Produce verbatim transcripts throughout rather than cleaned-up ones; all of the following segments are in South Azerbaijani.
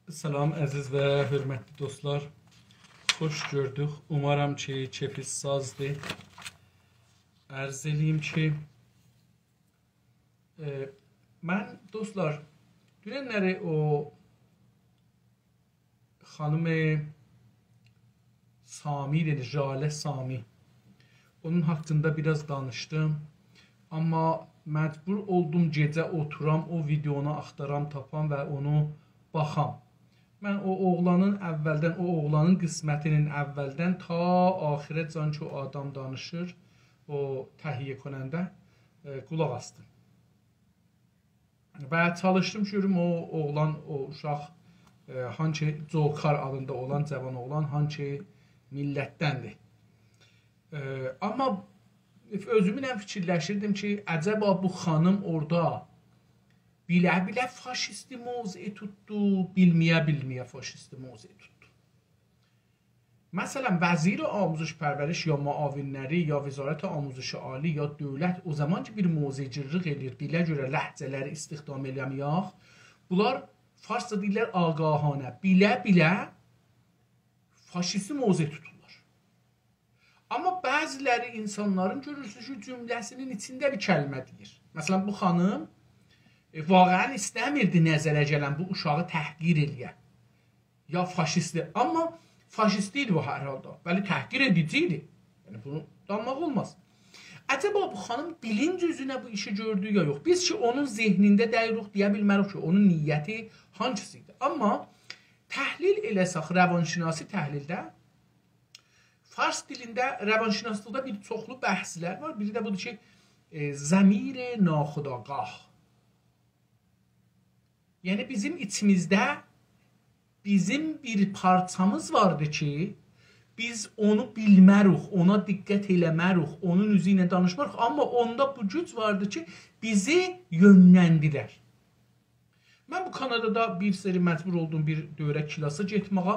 سلام، عزیز و حؤرمتلی دوستلار. خوش گؤردوک. اومارام کی، کئفینیز سازدیر. عرض ائله‌ییم کی، ائ، من، دوستلار، دوننلری او خانیم سامی ایدی، ژاله سامی. اونون حاقیندا بیر آز دانیشدیم. آمما مجبور اولدوم گئجه اوتورام، او ویدئونو آختارام، تاپام و اونو باخام. من او اوغلانین اوّلدن، او اوغلانین قسمتینین اوّلدن تا آخیره‌جان کی، او آدام دانیشیر، او تهیه کننده، ائ، قولاق آسدیم. و چالیشدیم گؤروم او اوغلان، او اوشاق، ائ، هانسی، جوکار آدیندا اولان جاوان اوغلان هانسی میللتدندیر. ائ، آمما اؤزومونن فیکیرلشیردیم کی، عجبا بو خانیم اورادا بیله-بیله فاشیستی موضع توتدو، بیلمه‌یه-بیلمه‌یه فاشیستی موضع توتدو. مثلا، وزیر آموزش پرورش یا معاونلری یا وزارت آموزش عالی یا دولت او زامان کی، بیر موضع‌گیرلیک ائله‌ییر، دیله گؤره لهجه‌لری استخدام ائله‌مه‌یک، بونلار فارسجا دئییرلر آگاهانه، بیله-بیله فاشیستی موضع توتورلار. آمما بعضی‌لری اینسانلارین گؤرورسونوز کی، جمله‌سینین ایچینده بیر کلمه دئییر. مثلا، بو خانیم، ائ، واقعا ایسته‌میردی نظره گلن بو اوشاغی تحقیر ائله‌یه. یا فاشیستی. آمما فاشیستی ایدی بو هر حالدا. بلی، تحقیر ائدیجی ایدی. یعنی، بونو دانماق اولماز. عجبا بو خانیم بیلینج اوزونه بو ایشی گؤردو یا یوخ؟ بیز کی، اونون ذهنینده دئییریک، دئیه بیلمه‌ریک کی، اونون نیتی هانسیسی ایدی. آمما تحلیل ائله‌سک، روانشناسی تحلیلده، فارس دیلینده، روانشناسلیقدا بیر چوخلو بحثلر وار. بیری ده بودور کی، ائ، ضمیر ناخودآگاه. یعنی، بیزیم ایچیمیزده بیزیم بیر پارچامیز واردی کی، بیز اونو بیلمه‌ریک، اونا دقت ائله‌مه‌ریک، اونون اوزو ایله دانیشماریق، آمما اوندا بو گوج واردی کی، بیزی یؤنلندیرر. من بو کانادادا بیر سری مجبور اولدوم بیر دوره کلاسا گئتمه‌یه.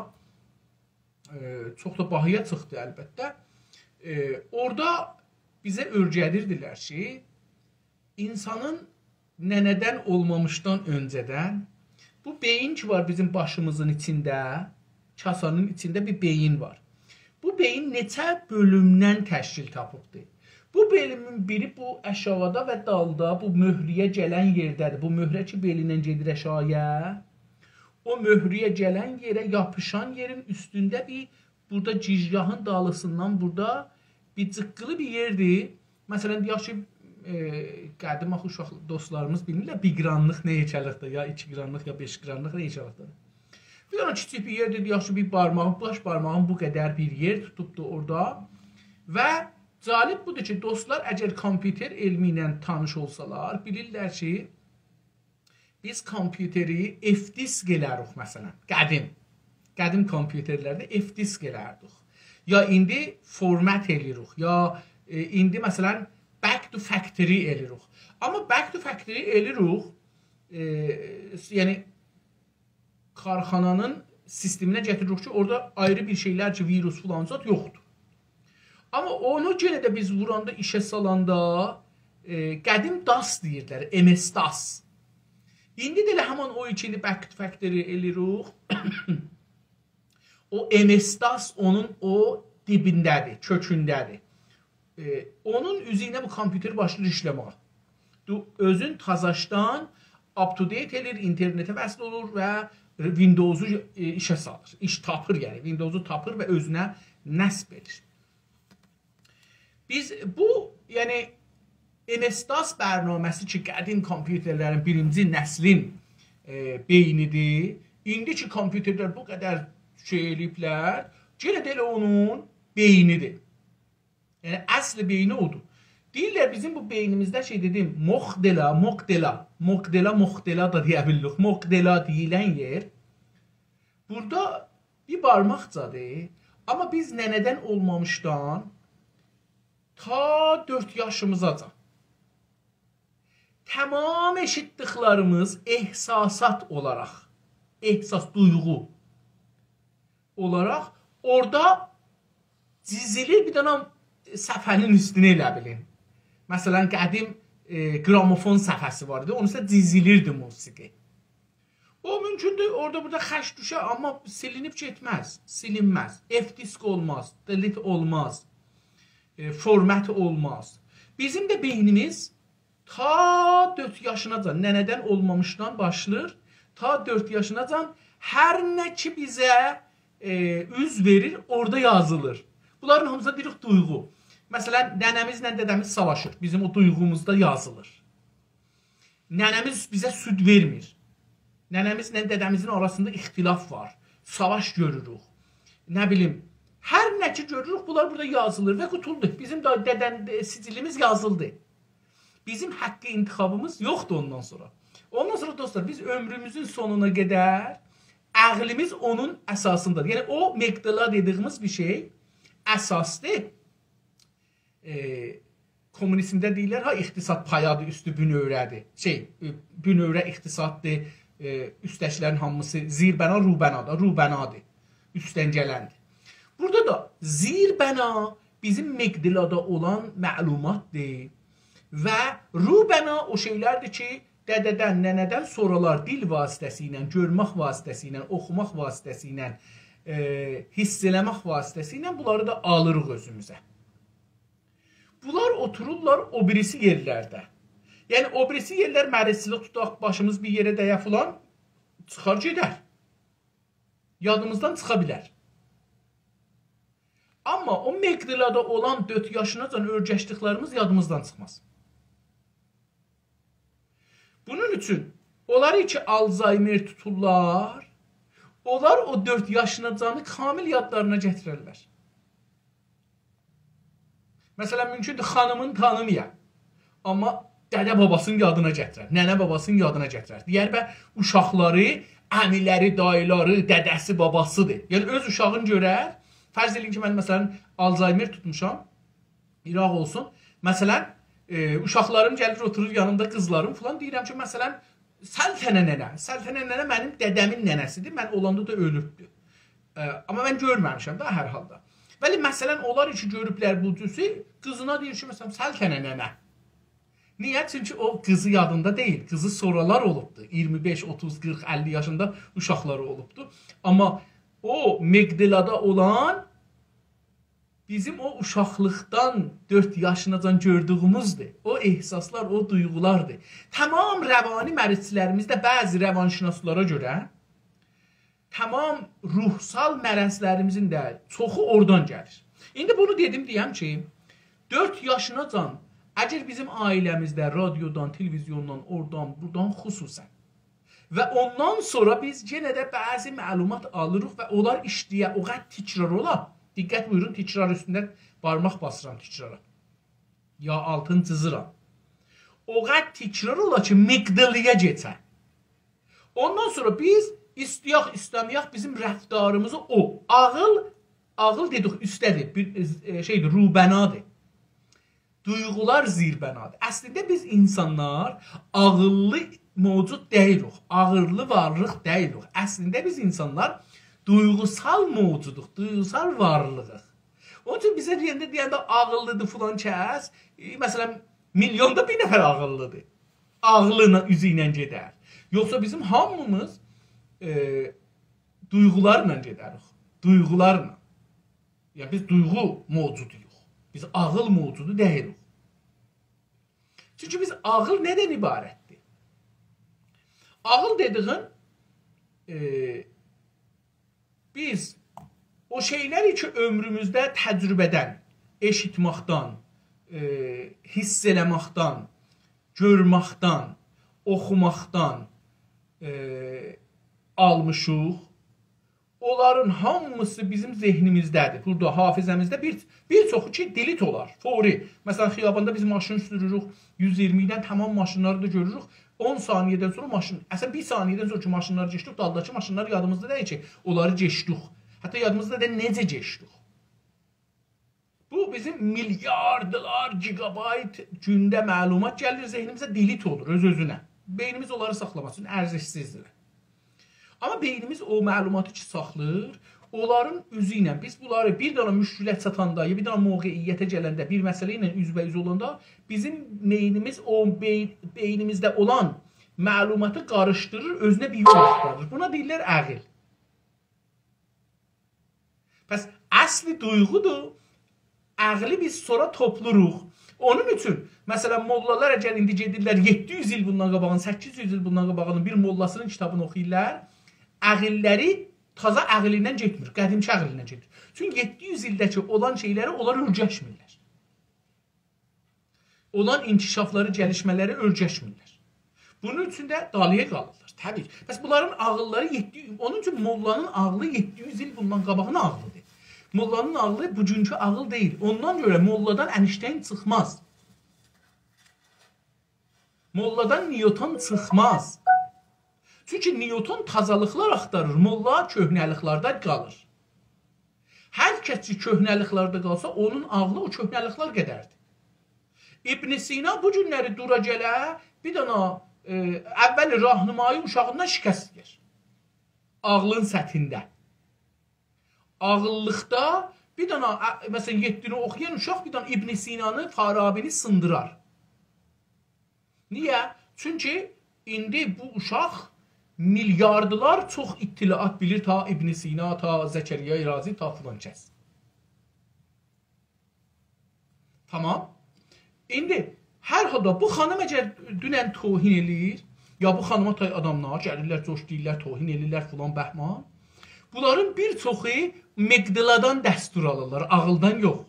ائ، چوخ دا باهایا چیخدی البته. ائ، اورادا بیزه اؤیره‌دیردیلر کی، اینسانین ننه‌دن اولمامیشدان اؤنجه‌دن بو بئیین کی وار بیزیم باشیمیزین ایچینده، کاسانین ایچینده بیر بئیین وار. بو بئیین نئچه بؤلومدن تشکیل تاپیبدی؟ بو بؤلومون بیری بو آشاغیدا و دالدا، بو مؤهره‌یه گلن یئرده‌دیر. بو مؤهره کی، بئلیندن گئدیر آشاغییا. او مؤهره‌یه گلن یئره یاپیشان یئرین اوستونده بیر، بورادا گیجگاهین دالیسیندان بورادا بیر جیققیلی بیر یئردیر. مثلا، دئیک کی، ائ، قدیم آخی اوشاق دوستلاریمیز بیلمیرلر، بیر قرانلیق نئچه‌لیکدیر، یا ایکی قرانلیق، یا بئش قرانلیق نئچه‌لیکدیر. بیر دنه کیچیک بیر یئردیر، دئیک کی، بیر بارماغین، باش بارماغین بو قدر بیر یئر توتوبدور اورادا. و جالب بودور کی، دوستلار، اگر کامپیوتر علمی ایله تانیش اولسالار، بیلیرلر کی، بیز کامپیوتری اف دیسک ائلریک، مثلا، قدیم. قدیم کامپیوترلرده اف دیسک ائلردیک. یا ایندی فورمت ائله‌ییریک، یا، ائ، ایندی، مثلا، back to factory ائله‌ییریک. آمما back to factory ائله‌ییریک، ائ، یعنی کارخانانین سیستمینه گتیریریک کی، اورادا آیری بیر شئیلر کی، ویروس فلان زاد یوخدور. آمما اونو یئنه ده بیز ووراندا، ایشه سالاندا، ائ، قدیم داس دئییردیلر، ام اس داس. ایندی ده ائله همان او ایکی ایلی back to factory ائله‌ییریک. او ام اس داس اونون او دیبینده‌دیر، کؤکونده‌دیر. ائ، اونون اوزو ایله بو کامپیوتر باشلاییر ایشله‌مه‌یه. دو-، اؤزون تازاشدان up to date ائله‌ییر، اینترنته وصل اولور و ویندوزو، ائ، ایشه سالیر. ایش تاپیر، یعنی ویندوزو تاپیر و اؤزونه نصب ائدیر. بیز بو، یعنی، ام اس داس برنامه‌سی کی، قدیم کامپیوترلرین بیرینجی نسلین، ائ، بئینیدیر. ایندیکی کامپیوترلر بو قدر شئی ائله‌ییبلر، یئنه ده ائله اونون بئینیدیر. یعنی، اصل بئینی اودور. دئییرلر، بیزیم بو بئینیمیزده شئی دئدیم، موخدلا، موخدلا، موخدلا، موخدلا دا دئیه بیلیریک. موخدلا دئییلن یئر. بورادا بیر بارماقجادیر. آمما بیز ننه‌دن اولمامیشدان تا دؤرد یاشیمیزاجان تمام ائشیتدیکلریمیز احساسات اولاراق، احساس، دویغو اولاراق اورادا دیزیلیر بیر دنه صفحه‌نین اوستونه، ائله بیلین. مثلا، قدیم، ائ، گرامافون صفحه‌سی وار ایدی، اونون اوسته دیزیلیردی موسیقی. او مومکوندور، اورادا بورادا خش دوشه، آمما سیلینیب گئتمز، سیلینمز. F disk اولماز، delete اولماز، ائ، format اولماز. بیزیم ده بئینیمیز تا دؤرد یاشیناجان، ننه‌دن اولمامیشدان باشلاییر، تا دؤرد یاشیناجان هر نه کی بیزه، ائ، اوز وئریر، اورادا یازیلیر. بونلارین هامیسی دئییریک دویغو. مثلا، ننه‌میزله دده‌میز ساواشیر، بیزیم او دویغوموزدا یازیلیر. ننه‌میز بیزه سود وئرمیر. ننه‌میزله دده‌میزین آراسیندا اختلاف وار. ساواش گؤروروک. نه بیلیم، هر نه کی گؤروروک، بونلار بورادا یازیلیر و قوتولدو. بیزیم ده ددن، ائ، سجلیمیز یازیلدی. بیزیم حق انتخابیمیز یوخدور اوندان سونرا. اوندان سونرا، دوستلار، بیز عؤمروموزون سونونا قدر عقلیمیز اونون اساسیندادیر. یعنی، او میگدالا دئدیگیمیز بیر شئی اساسدیر. ائ، کومونیزمده دئییرلر، ها، اقتصاد پایادیر، اوستو بونؤوره‌دیر. شئی، ائ، بونؤوره اقتصاددیر، ائ، اوستده‌کیلرین هامیسی زیربنا، روبنا دا، روبنادیر. اوستدن گلندیر. بورادا دا زیربنا بیزیم میگدالادا اولان معلوماتدیر و روبنا او شئیلردیر کی، دده‌دن، ننه‌دن سونرالار دیل واسطه‌سیله، گؤرمک واسطه‌سیله، اوخوماق واسطه‌سیله، ائ، حیس ائله‌مک واسطه‌سیله بونلاری دا آلیریق اؤزوموزه. بونلار اوتورورلار او بیریسی یئرلرده. یعنی، او بیریسی یئرلر مریضچیلیک توتاق، باشیمیز بیر یئره دَیه فلان، چیخار گئدر. یادیمیزدان چیخا بیلر. آمما او میگدالادا اولان دؤرد یاشیناجان اؤیرشدیکلریمیز یادیمیزدان چیخماز. بونون اوچون اونلاری کی آلزایمر توتورلار، اونلار او دؤرد یاشیناجانی کامل یادلارینا گتیررلر. مثلا، مومکوندور خانیمین تانیمایا، آمما دده باباسینین یادینا گتیرر، ننه باباسینین یادینا گتیرر. دئیر: «به، اوشاقلاری، عمیلری، داییلاری، دده‌سی، باباسیدیر.» یعنی، اؤز اوشاغین گؤرر. فرض ائله‌یین کی، من، مثلا، آلزایمر توتموشام، ایراق اولسون. مثلا، ائ، اوشاقلاریم گلیر، اوتورور یانیمدا، قیزلاریم فلان. دئییرم کی، مثلا، سلطنه ننه. سلطنه ننه منیم دده‌مین ننه‌سیدیر. من اولاندا دا اؤلوبدور. ائ، آمما من گؤرمه‌میشم ده هر حالدا. ولی، مثلا، اونلار کی گؤروبلر بو جوسو، قیزینا دئییر کی، مثلا، سلطنه ننه. نییه؟ چونکی او قیزی یادیندا دئییل. قیزی سونرالار اولوبدور. اییرمی بئش، اوتوز، قیرخ، اللی یاشیندا اوشاقلاری اولوبدور. آمما او میگدالادا اولان بیزیم او اوشاقلیقدان دؤرد یاشیناجان گؤردویوموزدور. او احساسلار، او دویغولاردیر. تمام روانی مریضچیلریمیزده، بعضی روانشناسلارا گؤره، تمام روحسال مرضلریمیزین ده چوخو اورادان گلیر. ایندی بونو دئدیم، دئیم کی، دؤرد یاشیناجان، اگر بیزیم عائله‌میزده رادیودان، تلویزیوندان، اورادان، بورادان، خصوصا و اوندان سونرا بیز یئنه ده بعضی معلومات آلیریق و اونلار ایشله‌یه، او قدر تکرار اولا. دقت بویورون، تکرار اوستونده بارماق باسیرام، تکرارا. یا آلتین جیزیرام. او قدر تکرار اولا کی، میگدالایا کئچه. اوندان سونرا بیز ایسته‌یک، ایسته‌مه‌یک، بیزیم رفتاریمیزی او عاغیل، عاغیل دئدیک، اوسته‌دیر، بیر، ائ، شئیدیر، روبنادیر. دویغولار زیربنادیر. اصلینده بیز اینسانلار عاغیللی موجود دئییلیک، عاغیللی وارلیق دئییلیک. اصلینده بیز اینسانلار دویغوسال موجودوق، دویغوسال وارلیغیق. اونون اوچون بیزه دئینده، دئینده عاغیللیدیر فلان کس، ائ، مثلا، میلیوندا بیر نفر عاغیللیدیر. عاغلینا، اوزو ایله گئدر. یوخسا بیزیم هامیمیز، ائ، دویغولارلا گئدریک. دویغولارلا. یعنی، بیز دویغو موجودویوق. بیز عاغیل موجودو دئییلیک. چونکی بیز، عاغیل نه‌دن عبارتدیر؟ عاغیل دئدیگین، ائ، بیز او شئیلری کی، عؤمروموزده تجربه‌دن، ائشیتمکدن، ائ، حیس ائله‌مکدن، گؤرمکدن، اوخوماقدان، ائ، آلمیشیق، اونلارین هامیسی بیزیم ذهنیمیزده‌دیر. بورادا حافظه‌میزده بیر، بیر چوخو کی، delete اولار، فوری. مثلا، خیاباندا بیز ماشین سوروروک، یوز اییرمی ایله تمام ماشینلاری دا گؤروروک. اون ثانیه‌دن سونرا ماشین، اصلا، بیر ثانیه‌دن سونرا کی، ماشینلاری کئچدیک، دالداکی ماشینلار یادیمیزدا دئییل کی، اونلاری کئچدیک. حتی یادیمیزدا دئییل، نئجه کئچدیک. بو بیزیم میلیاردلار گیگابایت گونده معلومات گلیر ذهنیمیزه، delete اولور اؤز-اؤزونه. بئینیمیز اونلاری ساخلاماز، چونکی ارزشسیزدیرلر. آمما بئینیمیز او معلوماتی کی ساخلاییر، اونلارین اوزو ایله بیز بونلاری بیر دنه مشکله چاتاندا، یا بیر دنه موقعیته گلنده، بیر مسئله ایله اوزبه‌اوز اولاندا بیزیم بئینیمیز او بئی-، بئینیمیزده اولان معلوماتی قاریشدیریر، اؤزونه بیر یول آختاریر. بونا دئییرلر عقل. پس اصلی دویغودور. عقلی بیز سونرا توپلوروق. اونون اوچون، مثلا، موللالار اگر ایندی گئدیرلر یئددی یوز ایل بوندان قاباغین، سککیز یوز ایل بوندان قاباغینین بیر موللاسینین کیتابینی اوخویورلار، عقللری تازا عقلیندن گئتمیر، قدیمکی عقلیندن گئدیر. چونکی یئددی یوز ایلده‌کی اولان شئیلری اونلار اؤرگشمیرلر. اولان انکشافلاری، گلیشمه‌لری اؤرگشمیرلر. بونون اوچون ده دالییا قالیرلار، طبیعی کی. پس بونلارین عاغیللاری یئددی، اونون اوچون موللانین عاغلی یئددی یوز ایل بوندان قاباغین عاغلیدیر. موللانین عاغلی بوگونکو عاغیل دئییل. اوندان گؤره موللادان انیشتین چیخماز. موللادان نیوتون چیخماز. چونکی نیوتون تازالیقلار آختاریر، موللا کؤهنه‌لیکلرده قالیر. هر کس کی، کؤهنه‌لیکلرده قالسا، اونون عاغلی او کؤهنه‌لیکلر قدردیر. ابن سینا بو گونلری دورا گله، بیر دنه، ائ، اول راهنمایی اوشاغیندان شکست یئر. عاغلین سطحینده. عاغیللیقدا بیر دنه، ا، مثلا، یئددینی اوخویان اوشاق بیر دنه ابن سینانی، فارابی‌نی سیندیرار. نییه؟ چونکی ایندی بو اوشاق میلیاردلار چوخ اطلاعات بیلیر، تا ابن سینا، تا زکریای رازی، تا فلان کس. تامام. ایندی هر حالدا بو خانیم اگر دونن توهین ائله‌ییر، یا بو خانیما تای آداملار گلیرلر، جوش دئییرلر، توهین ائله‌ییرلر، فلان بهمان. بونلارین بیر چوخو مگدالادان دستور آلیرلار، عاغیلدان یوخ.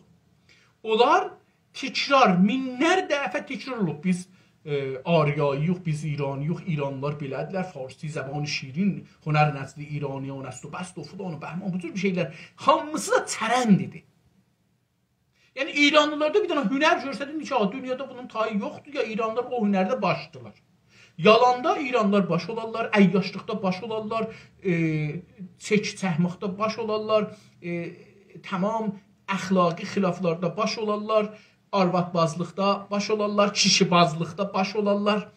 اونلار تکرار، مینلر دفعه تکرار اولوب. بیز، ائ، آریاییق، بیز ایرانییق، ایرانلیلار بئله‌دیرلر، فارسی زبان شیرین، هنر نسل ایرانیان است و بس و فلان و بهمان، بو جور بیر شئیلر. هامیسی دا چرندیدیر. یعنی، ایرانلیلاردا بیر دنه هنر گؤرسدین کی، آ، دونیادا بونون تایی یوخدور، یا ایرانلیلار او هنرده باشدیلار. یالاندا ایرانلیلار باش اولارلار، عیاشلیقدا باش اولارلار، ائ، چک چکمکده باش اولارلار، ائ، تمام اخلاقی خلافلاردا باش اولارلار، آروادبازلیقدا باش اولارلار، کیشی‌بازلیقدا باش اولارلار.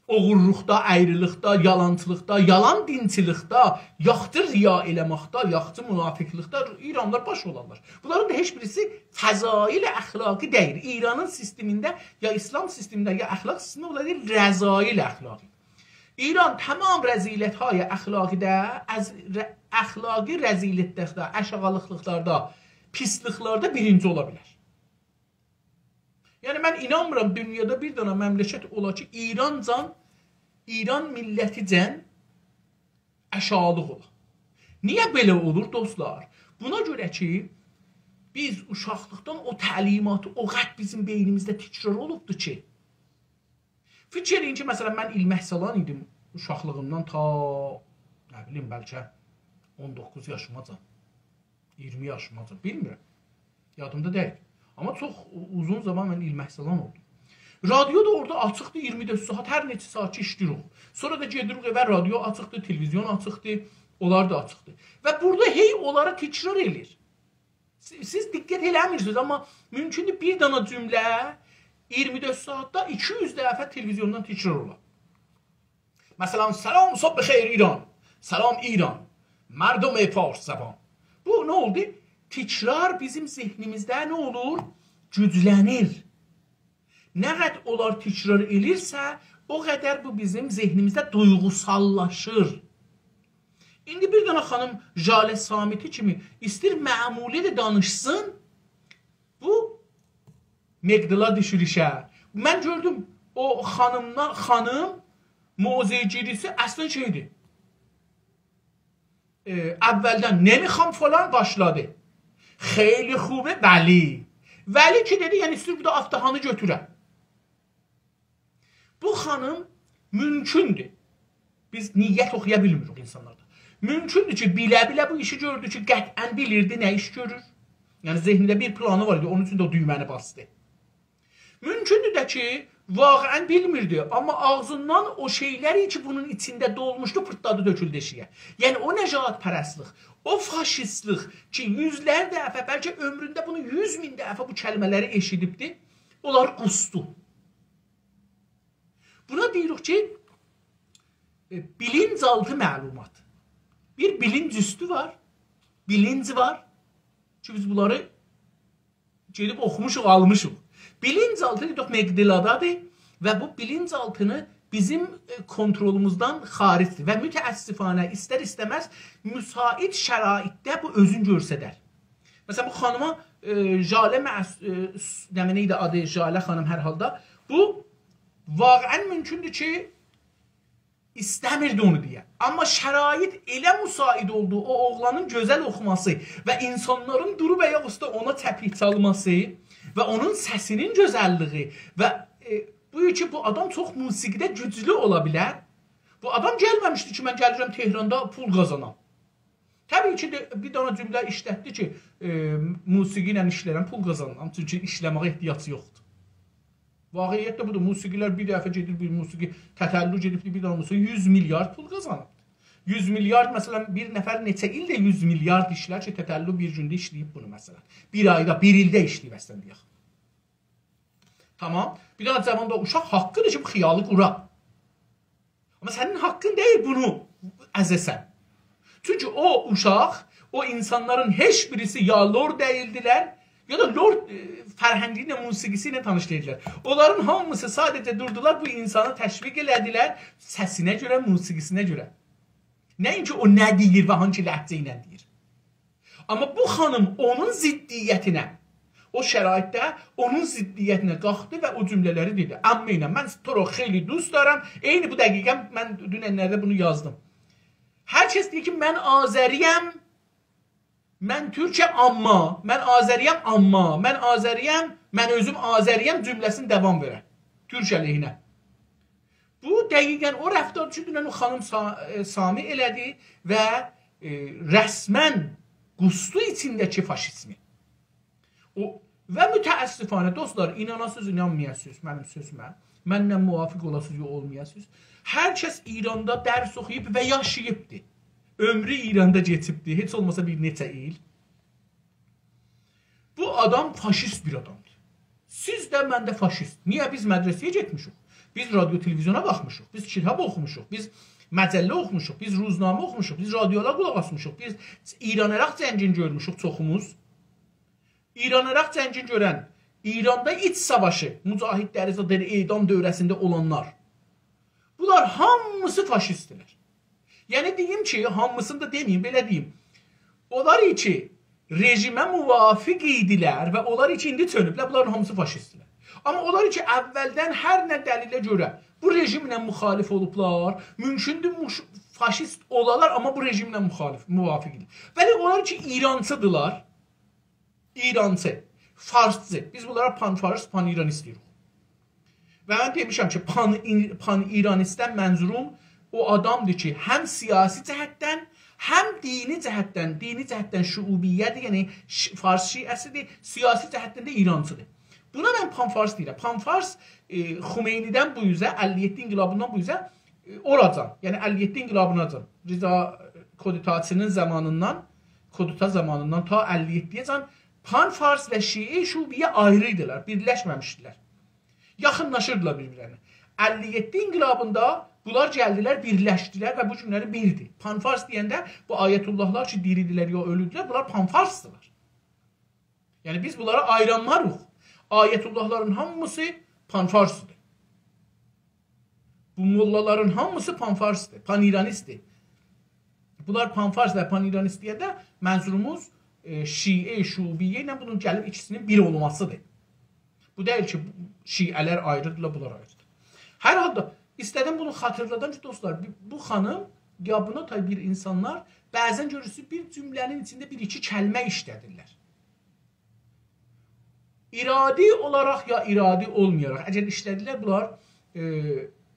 اوغورلوقدا، اَیری‌لیکده، یالانچیلیقدا، یالان دینچیلیکده، یاخچی ریا ائله‌مکده، یاخچی منافقلیکده ایرانلیلار باش اولارلار. بونلارین دا هئچ بیریسی فضایل اخلاقی دئییل. ایرانین سیستمینده، یا ایسلام سیستمینده، یا اخلاق سیستمینده، اونلار دئییر رذایل اخلاقی. ایران تمام رذیلت‌های اخلاقی‌ده، از ر-، اخلاقی رذیلت‌لرده، آشاغیلیقلیقلاردا، پیسلیکلرده بیرینجی اولا بیلر. یعنی، من اینانمیرام دونیادا بیر دنه مملکت اولا کی، ایرانجان، ایران میللتیجن آشاغیلیق اولا. نییه بئله اولور، دوستلار؟ بونا گؤره کی، بیز اوشاقلیقدان او تعلیماتی او قدر بیزیم بئینیمیزده تکرار اولوبدور کی، فیکیر ائله‌یین کی، مثلا، من ایلمک سالان ایدیم اوشاقلیغیمدان تا، نه بیلیم، بلکه اون دوققوز یاشیماجان، اییرمی یاشیماجان، بیلمیرم. یادیمدا دئییل. آمما چوخ او-، اوزون زامان من ایلمک سالان اولدوم. رادیو دا اورادا آچیقدی، اییرمی دؤرد ساعات، هر نئچه ساعات کی ایشله‌ییریک. سونرا دا گئدیریک ائوه، رادیو آچیقدی، تلویزیون آچیقدی، اونلار دا آچیقدی. و بورادا هئی اونلاری تکرار ائله‌ییر. سی-، سیز دقت ائله‌میرسینیز، آمما مومکوندور بیر دنه جمله اییرمی دؤرد ساعاتدا ایکی یوز دفعه تلویزیوندان تکرار اولا. مثلا، «سلام، صبح بخیر ایران. سلام ایران. مردم فارس زبان.» بو نه اولدو؟ تکرار بیزیم ذهنیمیزده نه اولور؟ گوجلنیر. نه قدر اونلار تکرار ائلیرسه، او قدر بو بیزیم ذهنیمیزده دویغوساللاشیر. ایندی بیر دنه خانیم ژاله صامتی کیمی ایستیر معمولی ده دانیشسین، بو مگدالا دوشور ایشه. من گؤردوم، او خانیمدان، خانیم موضع‌گیری‌سی اصلا شئیدیر. ائ، اولدن «نمی‌خوام» فلان باشلادی. «خیلی خوبه»، بلی. «ولی» کی دئدی، یعنی ایستیر بو دا آفتاهانی گؤتوره. بو خانیم مومکوندور. بیز نیت اوخویا بیلمیریک اینسانلاردا. مومکوندور کی، بیله-بیله بو ایشی گؤردو کی، قطعا بیلیردی نه ایش گؤرور. یعنی ذهنینده بیر پلانی وار ایدی، اونون اوچون ده او دویمه‌نی باسدی. مومکوندور ده کی، واقعا بیلمیردی، آمما آغزیندان او شئیلری کی، بونون ایچینده دولموشدو، پیرتلادی، تؤکولدو ائشیگه. یعنی او نژادپرستلیک، او فاشیستلیک کی، یوزلر دفعه، بلکه عؤمرونده بونو یوز مین دفعه بو کلمه‌لری ائشیدیبدی، اونلاری قوسدو. بونا دئییریک کی، ائ، بیلینج‌آلتی معلومات. بیر بیلینج اوستو وار، بیلینج وار کی، بیز بونلاری گئدیب اوخوموشوق، آلمیشیق. بیلینج‌آلتی دئدیک مگدالادادیر و بو بیلینج‌آلتینی بیزیم، ائ، کنترلوموزدان خارجدیر و متأسفانه ایستر ایسته‌مز مساعد شرایطده بو اؤزون گؤسترر. مثلا، بو خانیما، ائ، ژاله مس-، ائ، س-، نه بیلیم، نئیدی آدی، ژاله خانیم هر حالدا. بو واقعا مومکوندور کی، ایسته‌میردی اونو دئیه. آمما شرایط ائله مساعد اولدو، او اوغلانین گؤزل اوخوماسی و اینسانلارین دوروب آیاق اوسته اونا چپیک چالماسی و اونون سسینین گؤزللیگی و، ائ، بو کی، بو آدام چوخ موسیقیده گوجلو اولا بیلر. بو آدام گلمه‌میشدی کی، من گلیرم تهراندا پول قازانام. طبیعی کی، ده، بیر دنه جمله ایشلتدی کی، ائ، موسیقی ایله ایشله‌ییرم، پول قازانیرام. چونکی ایشله‌مه‌یه احتیاج یوخدور. واقعیت ده بودور. موسیقی‌لر بیر دفعه گئدیر، بیر موسیقی تتلو گئدیبدیر، بیر دنه موسیقی یوز میلیارد پول قازانیبدیر. یوز میلیارد، مثلا، بیر نفر نئچه ایلده یوز میلیارد ایشلر کی، تتلو بیر گونده ایشله‌ییب بونو، مثلا. بیر آیدا، بیر ایلده ایشله‌ییب، اصلا، دئیک. تامام. بیر دنه جاوان دا اوشاق حاققیدیر کی، بو خیالی قورا. آمما سنین حاققین دئییل بونو ازه‌سن. چونکی او اوشاق، او اینسانلارین هئچ بیریسی یا لور دئییلدیلر، یا دا لور، ائ، فرهنگی ایله، موسیقی‌سی ایله تانیش دئییلدیلر. اونلارین هامیسی ساده‌جه دوردولار، بو اینسانی تشویق ائله‌دیلر سسینه گؤره، موسیقی‌سینه گؤره. نه اینکی او نه دئییر و هانسی لهجه ایله دئییر. آمما بو خانیم اونون ضدیتینه، او شرایطده اونون ضدیتینه قالخدی و او جمله‌لری دئدی. عمه ایله من تو رو خیلی دوست دارم. عینی بو دقیقه من دونن‌لرده بونو یازدیم. هر کس دئییر کی، من آذری‌یم، من تورکم، آمما، من آذری‌یم، آمما، من آذری‌یم، من اؤزوم آذری‌یم جمله‌سینی داوام وئرر. تورک علیهینه. بو دقیقا او رفتار کی، دونن او خانیم سا-، ائ، سامی ائله‌دی و، ائ، رسما قوسدو ایچینده‌کی فاشیزمی. او، و متأسفانه، دوستلار، ایناناسینیز، اینانمایاسینیز منیم سؤزومه. منله موافق اولاسینیز، یوخ اولمایاسینیز. هر کس ایراندا درس اوخویوب و یاشاییبدی. عؤمرو ایراندا کئچیبدی، هئچ اولماسا بیر نئچه ایل. بو آدام فاشیست بیر آدامدیر. سیز ده، من ده فاشیست. نییه؟ بیز مدرسه‌یه گئتمیشیک. بیز رادیو، تلویزیونا باخمیشیق. بیز کیتاب اوخوموشوق. بیز مجله اوخوموشوق. بیز روزنامه اوخوموشوق. بیز رادیولارا قولاق آسمیشیق. بیز ایران-عراق جنگینی گؤرموشوک چوخوموز. ایران-عراق جنگینی گؤرن، ایراندا ایچ ساواشی، مجاهدلری، زادلاری، اعدام دؤوره‌سینده اولانلار. بونلار هامیسی فاشیستدیلر. یعنی دئییم کی، هامیسینی دا دئمه‌ییم، بئله دئییم. اونلار کی، رژیمه موافق ایدیلر و اونلار کی، ایندی چؤنوبلر، بونلارین هامیسی فاشیستدیلر. آمما اونلار کی، اولدن هر نه دلیله گؤره بو رژیمله مخالف اولوبلار، مومکوندور موش-، فاشیست اولالار، آمما بو رژیمله مخالف، موافق ایدیلر. بلی، اونلار کی، ایرانچیدیلار، ایرانچی، فارسچی. بیز بونلارا پان‌فارس، پان‌ایرانیست دئییریک. و من دئمیشم کی، پان-، پان‌ایرانیستدن منظوروم او آدامدیر کی، هم سیاسی جهتدن، هم دینی جهتدن، دینی جهتدن شعوبیه‌دیر، یعنی ش-، فارس شیعه‌سیدیر، سیاسی جهتدن ده ایرانچیدیر. بونا من پان‌فارس دئییرم. پان‌فارس، ائ، خمینی‌دن بو اوزه، اللی یئددی انقلابیندان بو اوزه، ائ، اوراجان، یعنی اللی یئددی انقلابیناجان، رضا کودتاچی‌نین زامانیندان، کودتا زامانیندان تا اللی یئددی‌یه‌جان پان‌فارس و شیعه شعوبیه آیری ایدیلر، بیرلشمه‌میشدیلر. یاخینلاشیردیلار بیر-بیرلرینه. اللی یئددی انقلابیندا بونلار گلدیلر، بیرلشدیلر و بو گونلری بیردیر. پان‌فارس دئینده بو آیت‌الله‌لار کی، دیریدیلر یا اؤلودولر، بونلار پان‌فارسدیلار. یعنی بیز بونلارا آیرانماریق. آیت‌الله‌لارین هامیسی پان‌فارسدیر. بو موللالارین هامیسی پان‌فارسدیر، پان‌ایرانیستدیر. بونلار پان‌فارس و پان‌ایرانیست دئینده منظوروموز، ائ، شیعه، شعوبیه ایله بونون گلیب ایکیسی‌نین بیر اولماسیدیر. بو دئییل کی، شیعه‌لر آیریدیرلار، بونلار آیریدیر. هر حالدا، ایسته‌دیم بونو خاطیرلادام کی، دوستلار، بو، بو خانیم، یا بونا تای بیر اینسانلار بعضا گؤرورسونوز، بیر جمله‌نین ایچینده بیر-ایکی کلمه ایشله‌دیرلر. ارادی اولاراق یا ارادی اولمایاراق، اگر ایشله‌دیرلر، بونلار، ائ،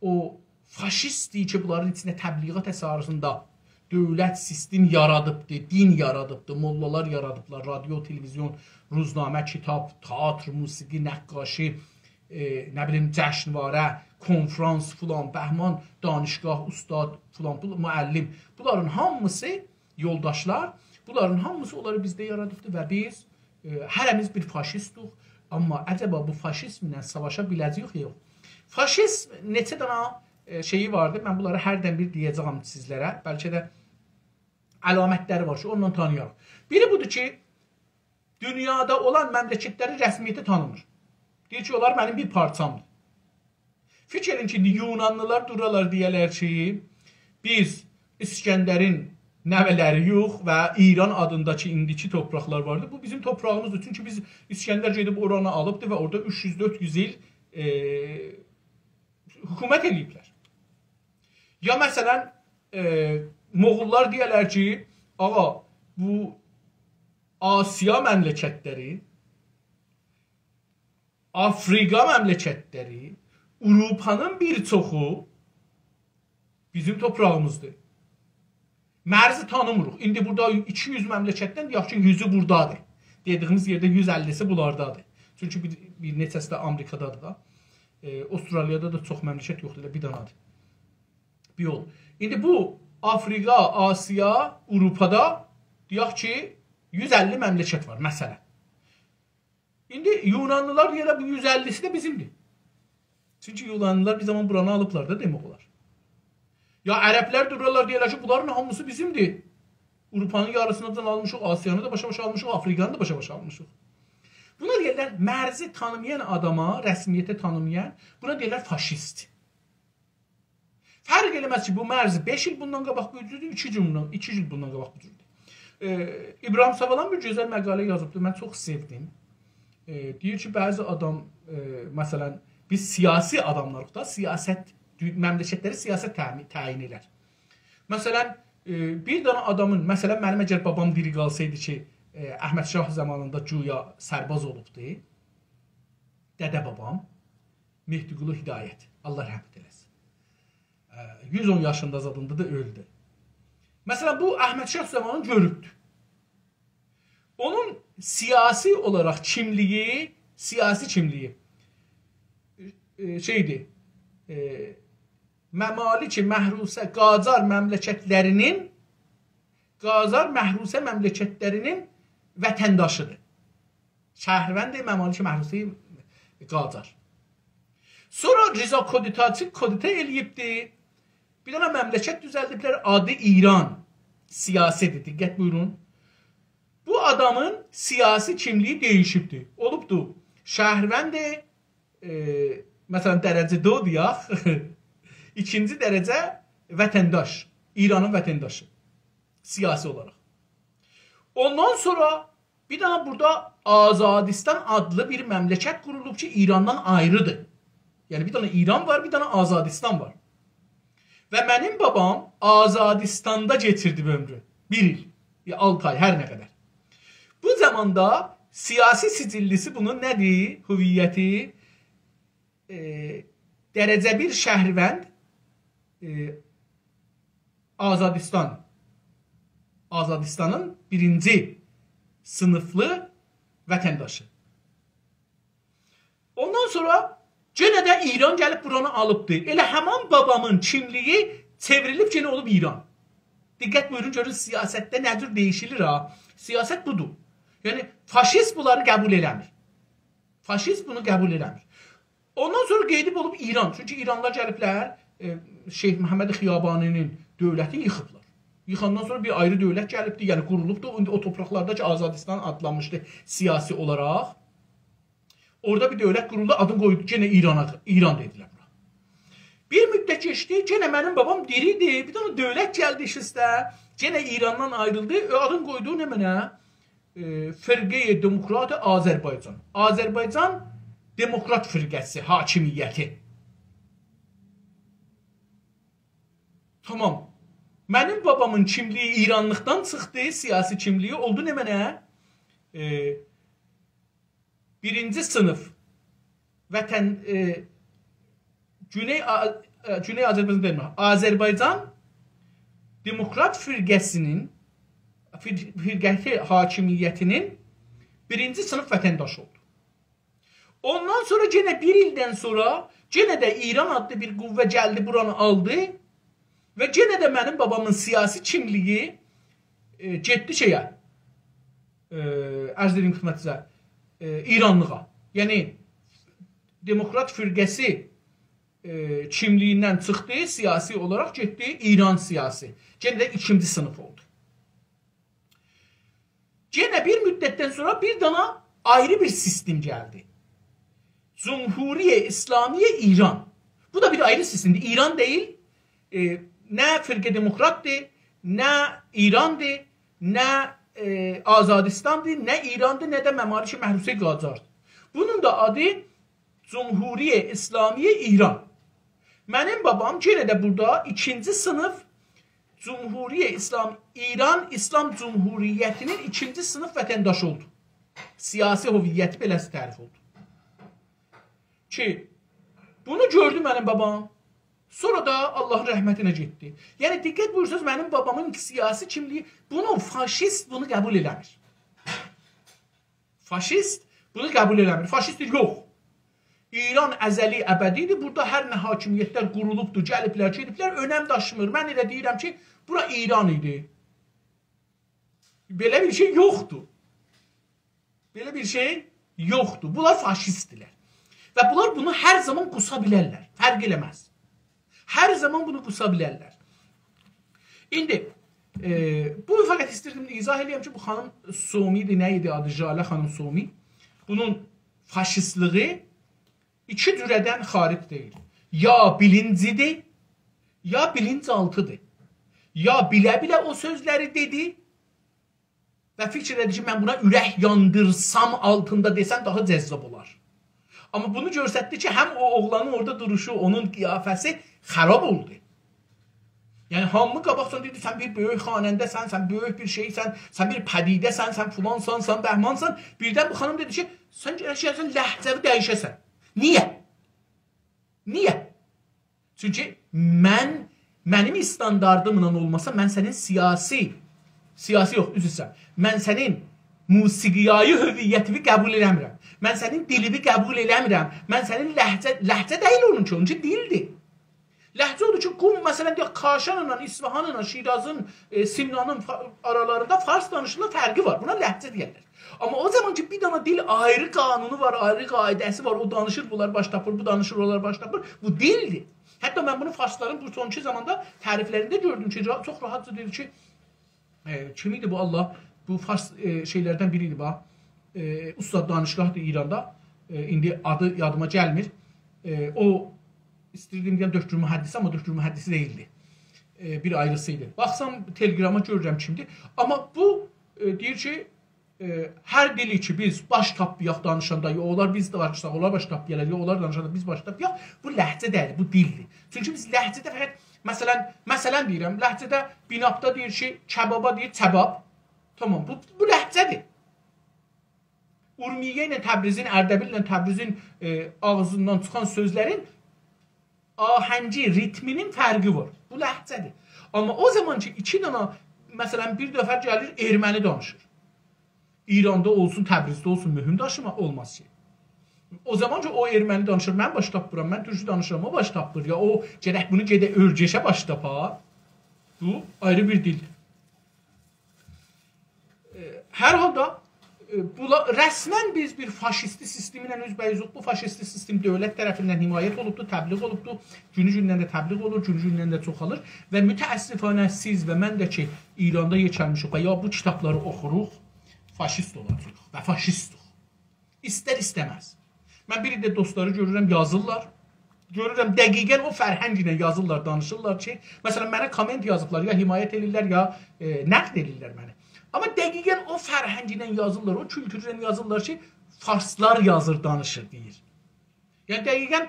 او فاشیستدیر کی، بونلارین ایچینده تبلیغات اساسیندا دؤولت سیستم یارادیبدی، دین یارادیبدی، موللالار یارادیبلار، رادیو، تلویزیون، روزنامه، کیتاب، تئاتر، موسیقی، نقاشی، ائ، نه بیلیم، جشنواره، کنفرانس، فلان، بهمان، دانشگاه، اوستاد، فلان، بو، معلم. بونلارین هامیسی یولداشلار، بونلارین هامیسی اونلاری بیزده یارادیبدی و بیز، ائ، هره‌میز بیر فاشیستوق. آمما عجبا بو فاشیزمله ساواشا بیله‌جه‌ییک، یوخ؟ فاشیزم نئچه دنه، ائ، شئیی واردی. من بونلاری هردن بیر دئیه‌جه‌یم سیزلره. بلکه ده علامتلری وار کی، اوندان تانییاریق. بیری بودور کی، دونیادا اولان مملکتلری رسمیته تانیمیر. دئییر کی، اونلار منیم بیر پارچامدیر. فیکیر ائدین کی، ایندی یونانلیلار دورالار، دئیه‌لر کی، بیز اسکندرین نوه‌لری‌یوخ و ایران آدینداکی ایندیکی تورپاقلار واردی. بو بیزیم تورپاغیمیزدیر. چونکی بیز، اسکندر گئدیب اورانی آلیبدی و اورادا اوچ یوز، دؤرد یوز ایل، ائ، حکومت ائله‌ییبلر. یا مثلا، ائ، موغوللار دئیه‌لر کی، آغا، بو آسیا مملکتلری، آفریقا مملکتلری، آوروپانین بیر چوخو بیزیم تورپاغیمیزدیر. مرزی تانیمیریق. ایندی بورادا ایکی یوز مملکتدن، دئیک کی، یوزو بورادادیر. دئدیییمیز یئرده یوز اللی‌سی بولاردادیر. چونکی بیر، بیر نئچه‌سی ده آمریکادادیر دا. ائ، استرالیادا دا چوخ مملکت یوخدور، ائله بیر دانادیر. بیر یول. ایندی بو آفریقا، آسیا، آوروپادا، دئیک کی، یوز اللی مملکت وار، مثلا. ایندی یونانلیلار دئیه‌لر، بو یوز اللی‌سی ده بیزیمدیر. چونکی یونانلیلار بیر زامان بورانی آلیبلار دا، دئمک اولار. یا عربلر دورالار، دئیه‌لر کی، بونلارین هامیسی بیزیمدیر. آوروپانین یاریسینی دا آلمیشیق، آسیانی دا باشا-باشا آلمیشیق، آفریقانی دا باشا-باشا آلمیشیق. بونا دئییرلر، مرزی تانیمایان آداما، رسمیته تانیمایان، بونا دئییرلر فاشیست. فرق ائله‌مز کی، بو مرز بئش ایل بوندان قاباق وجود، ایکی ایل بوندان، ایکی ایل بوندان قاباق وجود. ائ، ابراهیم ساوالان بیر گؤزل مقاله یازیبدی، من چوخ سئودیم. ائ، دئییر کی، بعضی آدام، ائ، مثلا، بیز سیاسی آداملاریق دا، سیاست، دو-، مملکتلری سیاست تعیین، تعیین ائدر. مثلا، ائ، بیر دنه آدامین، مثلا، منیم اگر بابام دیری قالسایدی کی، ائ، احمد شاه زامانیندا گویا سرباز اولوبدو، دده بابام، مهدی‌قلی هدایت، الله رحمت ائله‌سین. ائ، یوز اون یاشیندا زادیندا دا اؤلدو. مثلا، بو احمد شاه زامانی گؤروبدو. اونون سیاسی اولاراق کیملیگی، سیاسی کیملیگی، ائ، شئیدیر، ائ، ممالک محروسه، قاجار مملکتلرینین، قاجار محروسه مملکتلرینین وطنداشیدیر. شهروند ممالک محروسه قاجار. سونرا رضا کودتاچی کودتا ائله‌ییبدی. بیر دنه مملکت دوزلدیبلر، آدی ایران. سیاسی‌دیر، دقت بویورون. بو آدامین سیاسی کیملیگی دییشیبدی. اولوبدو شهروند، ائ، مثلا، درجه دو دئیک، ایکینجی درجه وطنداش، ایرانین وطنداشی، سیاسی اولاراق. اوندان سونرا بیر دنه بورادا آزادیستان آدلی بیر مملکت قورولوب کی، ایراندان آیریدیر. یعنی، بیر دنه ایران وار، بیر دنه آزادیستان وار. و منیم بابام آزادیستاندا کئچیردی عؤمرو. بیر ایل، یا آلتی آی، هر نه قدر. بو زاماندا سیاسی سجللی‌سی بونون نه‌دیر؟ هویتی، ائ، درجه بیر شهروند، ائ، آزادیستان، آزادیستانین بیرینجی صینیفلی وطنداشی. اوندان سونرا یئنه ده ایران گلیب بورانی آلیبدی. ائله همان بابامین کیملیگی چئوریلیب یئنه اولوب ایران. دقت بویورون، گؤرون سیاستده نه جور دییشیلیر ها. سیاست بودور. یعنی، فاشیست بونلاری قبول ائله‌میر. فاشیست بونو قبول ائله‌میر. اوندان سونرا قئییدیب اولوب ایران. چونکی ایرانلیلار گلیبلر، ائ، شیخ محمد خیابانی‌نین دؤولتینی ییخیبلار. ییخاندان سونرا بیر آیری دؤولت گلیبدی، یعنی قورولوبدو. ایندی او تورپاقلاردا کی، آزادیستان آدلانمیشدی سیاسی اولاراق. اورادا بیر دؤولت قورولدو، آدینی قویدو، یئنه ایرانا، ایران دئدیلر بورا. بیر مدت کئچدی، یئنه منیم بابام دیری ایدی، بیر دنه دؤولت گلدی ایش اوسته، یئنه ایراندان آیریلدی، ائ، آدینی قویدو نمنه؟ ائ، فرقه‌ی دموکرات آذربایجان. آذربایجان دموکرات فرقه‌سی، حاکمیتی. تامام. منیم بابامین کیملیگی ایرانلیقدان چیخدی، سیاسی کیملیگی اولدو نمنه؟ ائ، بیرینجی صینیف وطن، ائ، گونئی آ-، ائ، گونئی آذربایجان دئییلم، آذربایجان دموکرات فرقه‌سی‌نین، فر-، فرقه‌سی حاکمیتی‌نین بیرینجی صینیف وطنداشی اولدو. اوندان سونرا یئنه بیر ایلدن سونرا یئنه ده ایران آدلی بیر قوه گلدی، بورانی آلدی و یئنه ده منیم بابامین سیاسی کیملیگی، ائ، گئتدی شئیه، ائ، عرض ائدیم خدمتینیزه، ائ، ایرانلیغا. یعنی، دموکرات فرقه‌سی، ائ، کیملیگیندن چیخدی، سیاسی اولاراق گئتدی ایران سیاسی. یئنه ده ایکینجی صینیف اولدو. یئنه بیر مدتدن سونرا بیر دانا آیری بیر سیستم گلدی. جمهوری اسلامی ایران. بو دا بیر آیری سیستمدیر. ایران دئییل، ائ، نه فرقه دموکراتدیر، نه ایراندیر، نه، ائ، آزادیستاندیر، نه ایراندیر، نه ده ممالک محروسه قاجاردیر. بونون دا آدی جمهوری اسلامی ایران. منیم بابام یئنه ده بورادا ایکینجی صینیف جمهوری اسلام، ایران اسلام جمهوریتینین ایکینجی صینیف وطنداشی اولدو. سیاسی هویتی بئله‌سی تعریف اولدو. کی، بونو گؤردو منیم بابام. سونرا دا آللاهین رحمتینه گئتدی. یعنی، دقت بویورسانیز، منیم بابامین سیاسی کیملیگی، بونو فاشیست بونو قبول ائله‌میر. فاشیست بونو قبول ائله‌میر. فاشیست دئییر، یوخ. ایران ازلی، ابدی‌دیر. بورادا هر نه حاکمیت‌لر قورولوبدور، گلیبلر، گئدیبلر، اؤنم داشیمیر. من ائله دئییرم کی، بورا ایران ایدی. بئله بیر شئی یوخدور. بئله بیر شئی یوخدور. بونلار فاشیستدیرلر. و بونلار بونو هر زامان قوسا بیلرلر. فرق ائله‌مز. هر زامان بونو قوسا بیلرلر. ایندی، ائ، بو فقط ایستیردیم ایضاح ائله‌یم کی، بو خانیم سومی ایدی، نه ایدی آدی، ژاله خانیم سومی. بونون فاشیستلیگی ایکی جوره‌دن خارج دئییل. یا بیلینجی‌دیر، یا بیلینج‌آلتی‌دیر. یا بیله-بیله او سؤزلری دئدی، و فیکیر ائدیر کی، من بونا اورک یاندیرسام آلتیندا دئسم داها جذاب اولار. آمما بونو گؤستردی کی، هم او اوغلانین اورادا دوروشو، اونون قیافه‌سی خراب اولدو. یعنی، هامی قاباقجادان دئییردی، «سن بیر بؤیوک خواننده‌سن، سن بؤیوک بیر شئیسن، سن بیر پدیده‌سن، سن فلانسان، سن بهمانسان.» بیردن بو خانیم دئدی کی، «سن گرک گله‌سن، لهجه‌وی دییشه‌سن.» نییه؟ نییه؟ چونکی من، منیم استانداردیملا اولماسا، من سنین سیاسی، سیاسی یوخ، عذر ایسته‌ییرم. من سنین موسیقیایی هویتیوی قبول ائله‌میرم. من سنین دیلیوی قبول ائله‌میرم. من سنین لهجه، لهجه دئییل اونونکی، اونونکی دیلدیر. لهجه اودور کی، قم، مثلا، دئیک، کاشانلا، اصفهانلا، شیرازین، ائ، سمنانین فا-، آرالاریندا فارس دانیشیلیر، فرقی وار. بونا لهجه دئیرلر. آمما او زامان کی، بیر دنه دیل آیری قانونو وار، آیری قاعده‌سی وار، او دانیشیر، بونلار باش تاپیر، بو دانیشیر، اونلار باش تاپیر، بو دیلدیر. حتی من بونو فارسلارین بو سون ایکی زاماندا تعریفلرینده گؤردوم کی، را-، چوخ راحتجا دئدی کی، ائ، کیم ایدی بو، الله، بو فارس، ائ، شئیلردن بیری ایدی، باخ. ائ، اوستاد دانشگاهدیر ایراندا. ائ، ایندی آدی یادیما گلمیر. ائ، او، ایستیردیم دئیم دکتر محدثی، آمما دکتر محدثی دئییلدی. ائ، بیر آیریسی ایدی. باخسام تلگراما گؤرورم کیمدیر. آمما بو، ائ، دئییر کی، ائ، هر دیلی کی بیز باش تاپمایاق دانیشاندا، یا اونلار بیز دانیشساق، اونلار باش تاپمایالار، یا اونلار دانیشاندا بیز باش تاپمایاق، بو لهجه دئییل، بو دیلدیر. چونکی بیز لهجه‌ده فقط، مثلا، مثلا دئییرم، لهجه‌ده بیناپدا دئییر کی، کبابا دئییر چباب. تامام، بو، بو لهجه‌دیر. اورمیه ایله تبریزین، اردبیل ایله تبریزین، ائ، آغزیندان چیخان سؤزلرین آهنگی، ریتمینین فرقی وار. بو لهجه‌دیر. آمما او زامان کی، ایکی دنه، مثلا، بیر نفر گلیر، ارمنی دانیشیر. ایراندا اولسون، تبریزده اولسون، مهم داشیما اولماز کی. او زامان کی، او ارمنی دانیشیر، من باش تاپمیرام، من تورکو دانیشیرام، او باش تاپمیر. یا او گرک بونو گئده اؤرگشه باش تاپا. بو آیری بیر دیلدیر. ائ، هر حالدا، ائ، بولا-، رسما بیز بیر فاشیستی سیستم ایله اوزبه‌اوزوق. بو فاشیستی سیستم دؤولت طرفیندن حمایت اولوبدو، تبلیغ اولوبدو. گونو گوندن ده تبلیغ اولور، گونو گوندن ده چوخالیر. و متأسفانه سیز و من ده کی، ایراندا یئکه‌لمیشیک و یا بو کیتابلاری اوخوروق، فاشیست اولاجاغیق و فاشیستوق. ایستر ایسته‌مز. من بیر عده دوستلاری گؤرورم، یازیرلار. گؤرورم، دقیقا او فرهنگ ایله یازیرلار، دانیشیرلار کی، مثلا، منه کامنت یازیبلار، یا حمایت ائدیرلر، یا، ائ، نقد ائدیرلر منی. آمما دقیقا او فرهنگ ایله یازیرلار، او کولتور ایله یازیرلار کی، فارسلار یازیر، دانیشیر، دئییر. یعنی، دقیقا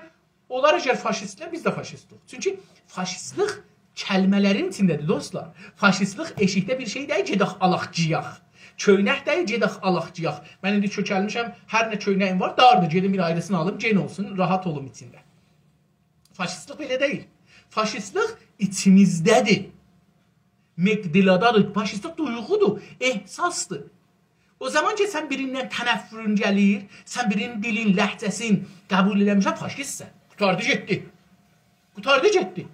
اونلار اگر فاشیستلر، بیز ده فاشیستوق. چونکی فاشیستلیک کلمه‌لرین ایچینده‌دیر، دوستلار. فاشیستلیک ائشیکده بیر شئی دئییل، گئدک آلاق گییک. کؤینک دئییل، گئدک آلاق گییک. من ایندی کؤکلمیشم، هر نه کؤینه‌ییم وار، داردیر، گئدیم بیر آیریسینی آلیم، گئن اولسون، راحت اولوم ایچینده. فاشیستلیک بئله دئییل. فاشیستلیک ایچیمیزده‌دیر. آمیگدالادادیر. فاشیستلیک دویغودور، احساسدیر. او زامان کی، سن بیریندن تنفرون گلیر، سن بیرینین دیلین، لهجه‌سین قبول ائله‌میرسن، فاشیستسن. قوتاردی گئتدی. قوتاردی گئتدی.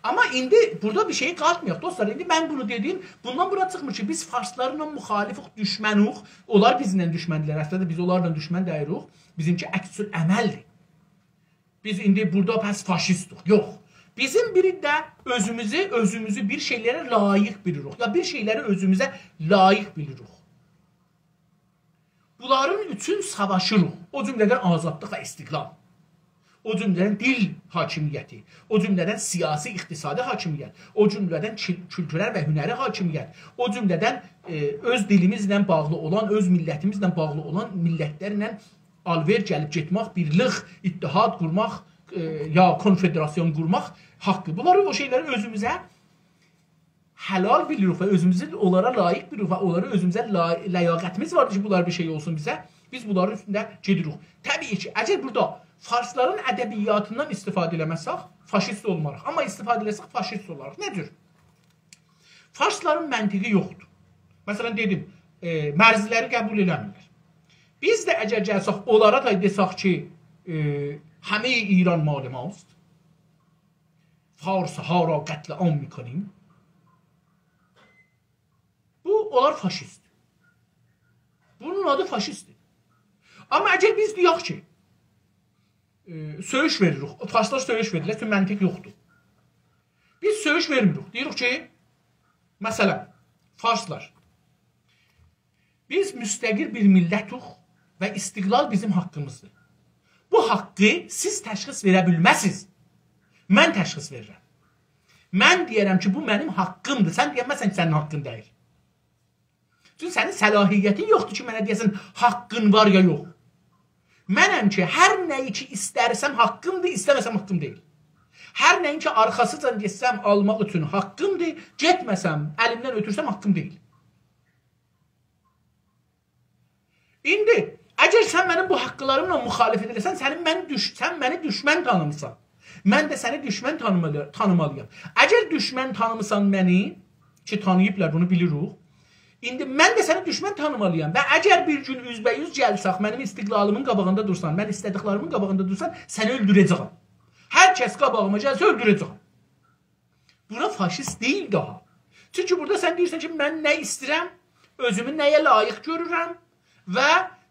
آمما ایندی بورادا بیر شئی قالمایاق، دوستلار. ایندی من بونو دئدیم، بوندان بورا چیخمیر کی، بیز فارسلارلا مخالفوق، دوشمنوق. اونلار بیزیمله دوشمندیرلر، اصلینده بیز اونلارلا دوشمن دئییروق. بیزیمکی عکس‌العملدیر. بیز ایندی بورادا پس فاشیستوق. یوخ. بیزیم بیر ده اؤزوموزو، اؤزوموزو بیر شئیلره لایق بیلیریک. یا بیر شئیلری اؤزوموزه لایق بیلیریک. بونلارین اوچون ساواشیریق. او جمله‌دن آزادلیق و استقلال. او جمله‌دن دیل حاکمیتی، او جمله‌دن سیاسی، اقتصادی حاکمیت، او جمله‌دن کیل-، کولتورل و هنری حاکمیت، او جمله‌دن، ائ، اؤز دیلیمیزله باغلی اولان، اؤز میللتیمیزله باغلی اولان میللتلرله آلوئر گلیب گئتمک، بیرلیک، اتحاد قورماق، ائ، یا کنفدراسیون قورماق حاققی. بونلاری، او شئیلری اؤزوموزه حلال بیلیریک و اؤزوموزو اونلارا لایق بیلیریک و اونلارا اؤزوموزه لا-، لیاقتیمیز واردیر کی، بونلار بیر شئی اولسون بیزه. بیز بونلارین اوستونده گئدیریک. طبیعی کی، اگر بورادا فارسلارین ادبیاتیندان استفاده ائله‌مه‌سک، فاشیست اولماریق. آمما استفاده ائله‌سک، فاشیست اولاریق. نه جور؟ فارسلارین منطقی یوخدور. مثلا، دئدیم، ائ، مرزلری قبول ائله‌میرلر. بیز ده اگر گلسک، اونلارا دا دئسک کی، ائ، همهٔ ایران مال ماست، فارس‌ها را قتل عام می‌کنیم. بو، اونلار فاشیست. بونون آدی فاشیستدیر. آمما اگر بیز دئیک کی، ائ، سؤیوش وئریریک، فارسلار سؤیوش وئریرلر، چونکی منطق یوخدور. بیز سؤیوش وئرمیریک. دئییریک کی، مثلا، فارسلار، بیز مستقل بیر میللتوخ و استقلال بیزیم حاققیمیزدیر. بو حاققی سیز تشخیص وئره بیلمزسینیز. من تشخیص وئریرم. من دئیه‌رم کی، بو منیم حاققیمدیر. سن دئیه‌نمزسن کی، سنین حاققین دئییل. چونکی سنین صلاحیتین یوخدور کی، منه دئیه‌سن، حاققین وار یا یوخ. منم کی، هر نه‌یی کی ایسترسم حاققیمدیر، ایسته‌مه‌سم حاققیم دئییل. هر نه‌یین کی آرخاسیجان گئتسم آلماق اوچون حاققیمدیر، گئتمه‌سم، الیمدن اؤتورسم حاققیم دئییل. ایندی، اگر سن منیم بو حاقلاریملا مخالفت ائدیرسن، سنین منی دوش-، سن منی دوشمن تانیمیسان. من ده سنی دوشمن تانیمالی-، تانیمالییام. اگر دوشمن تانیمیسان منی، کی تانیییبلار، بونو بیلیریک. ایندی من ده سنی دوشمن تانیمالییام و اگر بیر گون اوزبه‌اوز گلسک، منیم استقلالیمین قاباغیندا دورسان، من ایسته‌دیکلریمین قاباغیندا دورسان، سنی اؤلدوره‌جه‌یم. هر کس قاباغیما گلسه، اؤلدوره‌جه‌یم. بورا فاشیست دئییل داها. چونکی بورادا سن دئییرسن کی، من نه ایسته‌ییرم، اؤزومو نه‌یه لایق گؤرورم و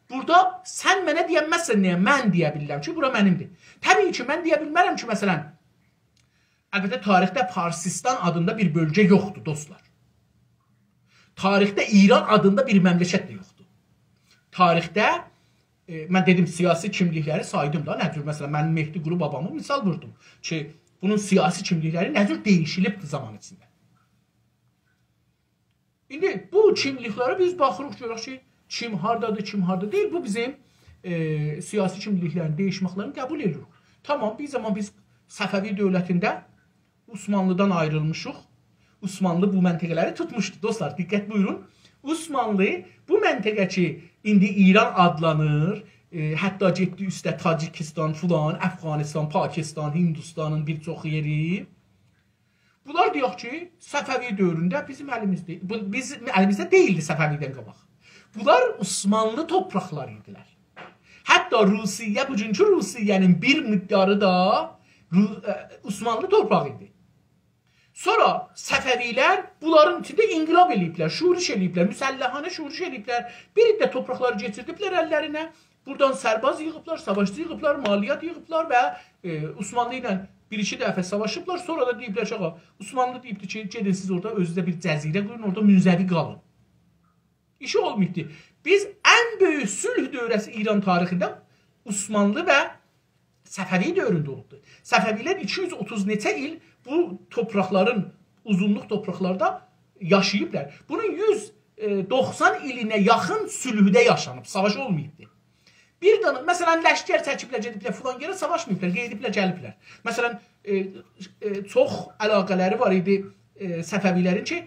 بورادا سن منه دئیه‌نمزسن نه‌یه، من دئیه بیلیرم کی، بورا منیمدیر. طبیعی کی، من دئیه بیلمرم کی، مثلا، البته، تاریخده پارسیستان آدیندا بیر بؤلگه یوخدور، دوستلار. تاریخده ایران آدیندا بیر مملکت ده یوخدور. تاریخده، ائ، من دئدیم، سیاسی کیملیکلری سایدیم دا، نه جور، مثلا، من مهدی‌قلی بابامی مثال ووردوم کی، بونون سیاسی کیملیکلری نه جور دییشیلیبدیر زامان ایچینده. ایندی بو کیملیکلره بیز باخیریق، گؤرک کی، کیم هاردادیر، کیم هاردا دئییل. بو بیزیم، ائ، سیاسی کیملیکلرین دییشمکلرینی قبول ائدیریک. تامام، بیر زامان بیز صفوی دؤولتینده عثمانلیدان آیریلمیشیق. عثمانلی بو منطقه‌لری توتموشدو. دوستلار، دقت بویورون. عثمانلی بو منطقه کی، ایندی ایران آدلانیر، ائ، حتی گئتدی اوسته تاجیکیستان، فلان، افغانیستان، پاکیستان، هیندوستانین بیر چوخ یئری. بونلار دئیک کی، صفوی دؤورونده بیزیم الیمیزده، بو، بیزیم الیمیزده دئییلدی صفوی‌دن قاباق. بونلار عثمانلی تورپاقلاری ایدیلر. حتی روسیه، بوگونکو روسیه‌نین بیر مقداری دا رو-، ائ، عثمانلی تورپاغی ایدی. سونرا صفوی‌لر بونلارین ایچینده انقلاب ائله‌ییبلر، شورش ائله‌ییبلر، مسلحانه شورش ائله‌ییبلر. بیر عده تورپاقلاری کئچیردیبلر اللرینه. بورادان سرباز ییغیبلار، ساواشچی ییغیبلار، مالیات ییغیبلار و، ائ، عثمانلی ایله بیر-ایکی دفعه ساواشیبلار. سونرا دا دئییبلر کی، آغا، عثمانلی دئییبدی کی، گئدین سیز اورادا اؤزونوزه بیر جزیره قورون، اورادا منزوی قالین. ایشی اولماییبدی. بیز ان بؤیوک صلح دؤوره‌سی ایران تاریخینده عثمانلی و صفوی دؤورونده اولوبدور. صفوی‌لر ایکی یوز اوتوز نئچه ایل بو تورپاقلارین، اوزونلوق تورپاقلاردا یاشاییبلار. بونون یوز دوخسان ایلینه یاخین صلحده یاشانیب، ساواش اولماییبدی. بیر دنه، مثلا، لشکر چکیبلر، گئدیبلر فلان یئره، ساواشماییبلار، گئدیبلر، گلیبلر. مثلا، ائ، ائ، چوخ علاقه‌لری وار ایدی، ائ، صفوی‌لرین کی،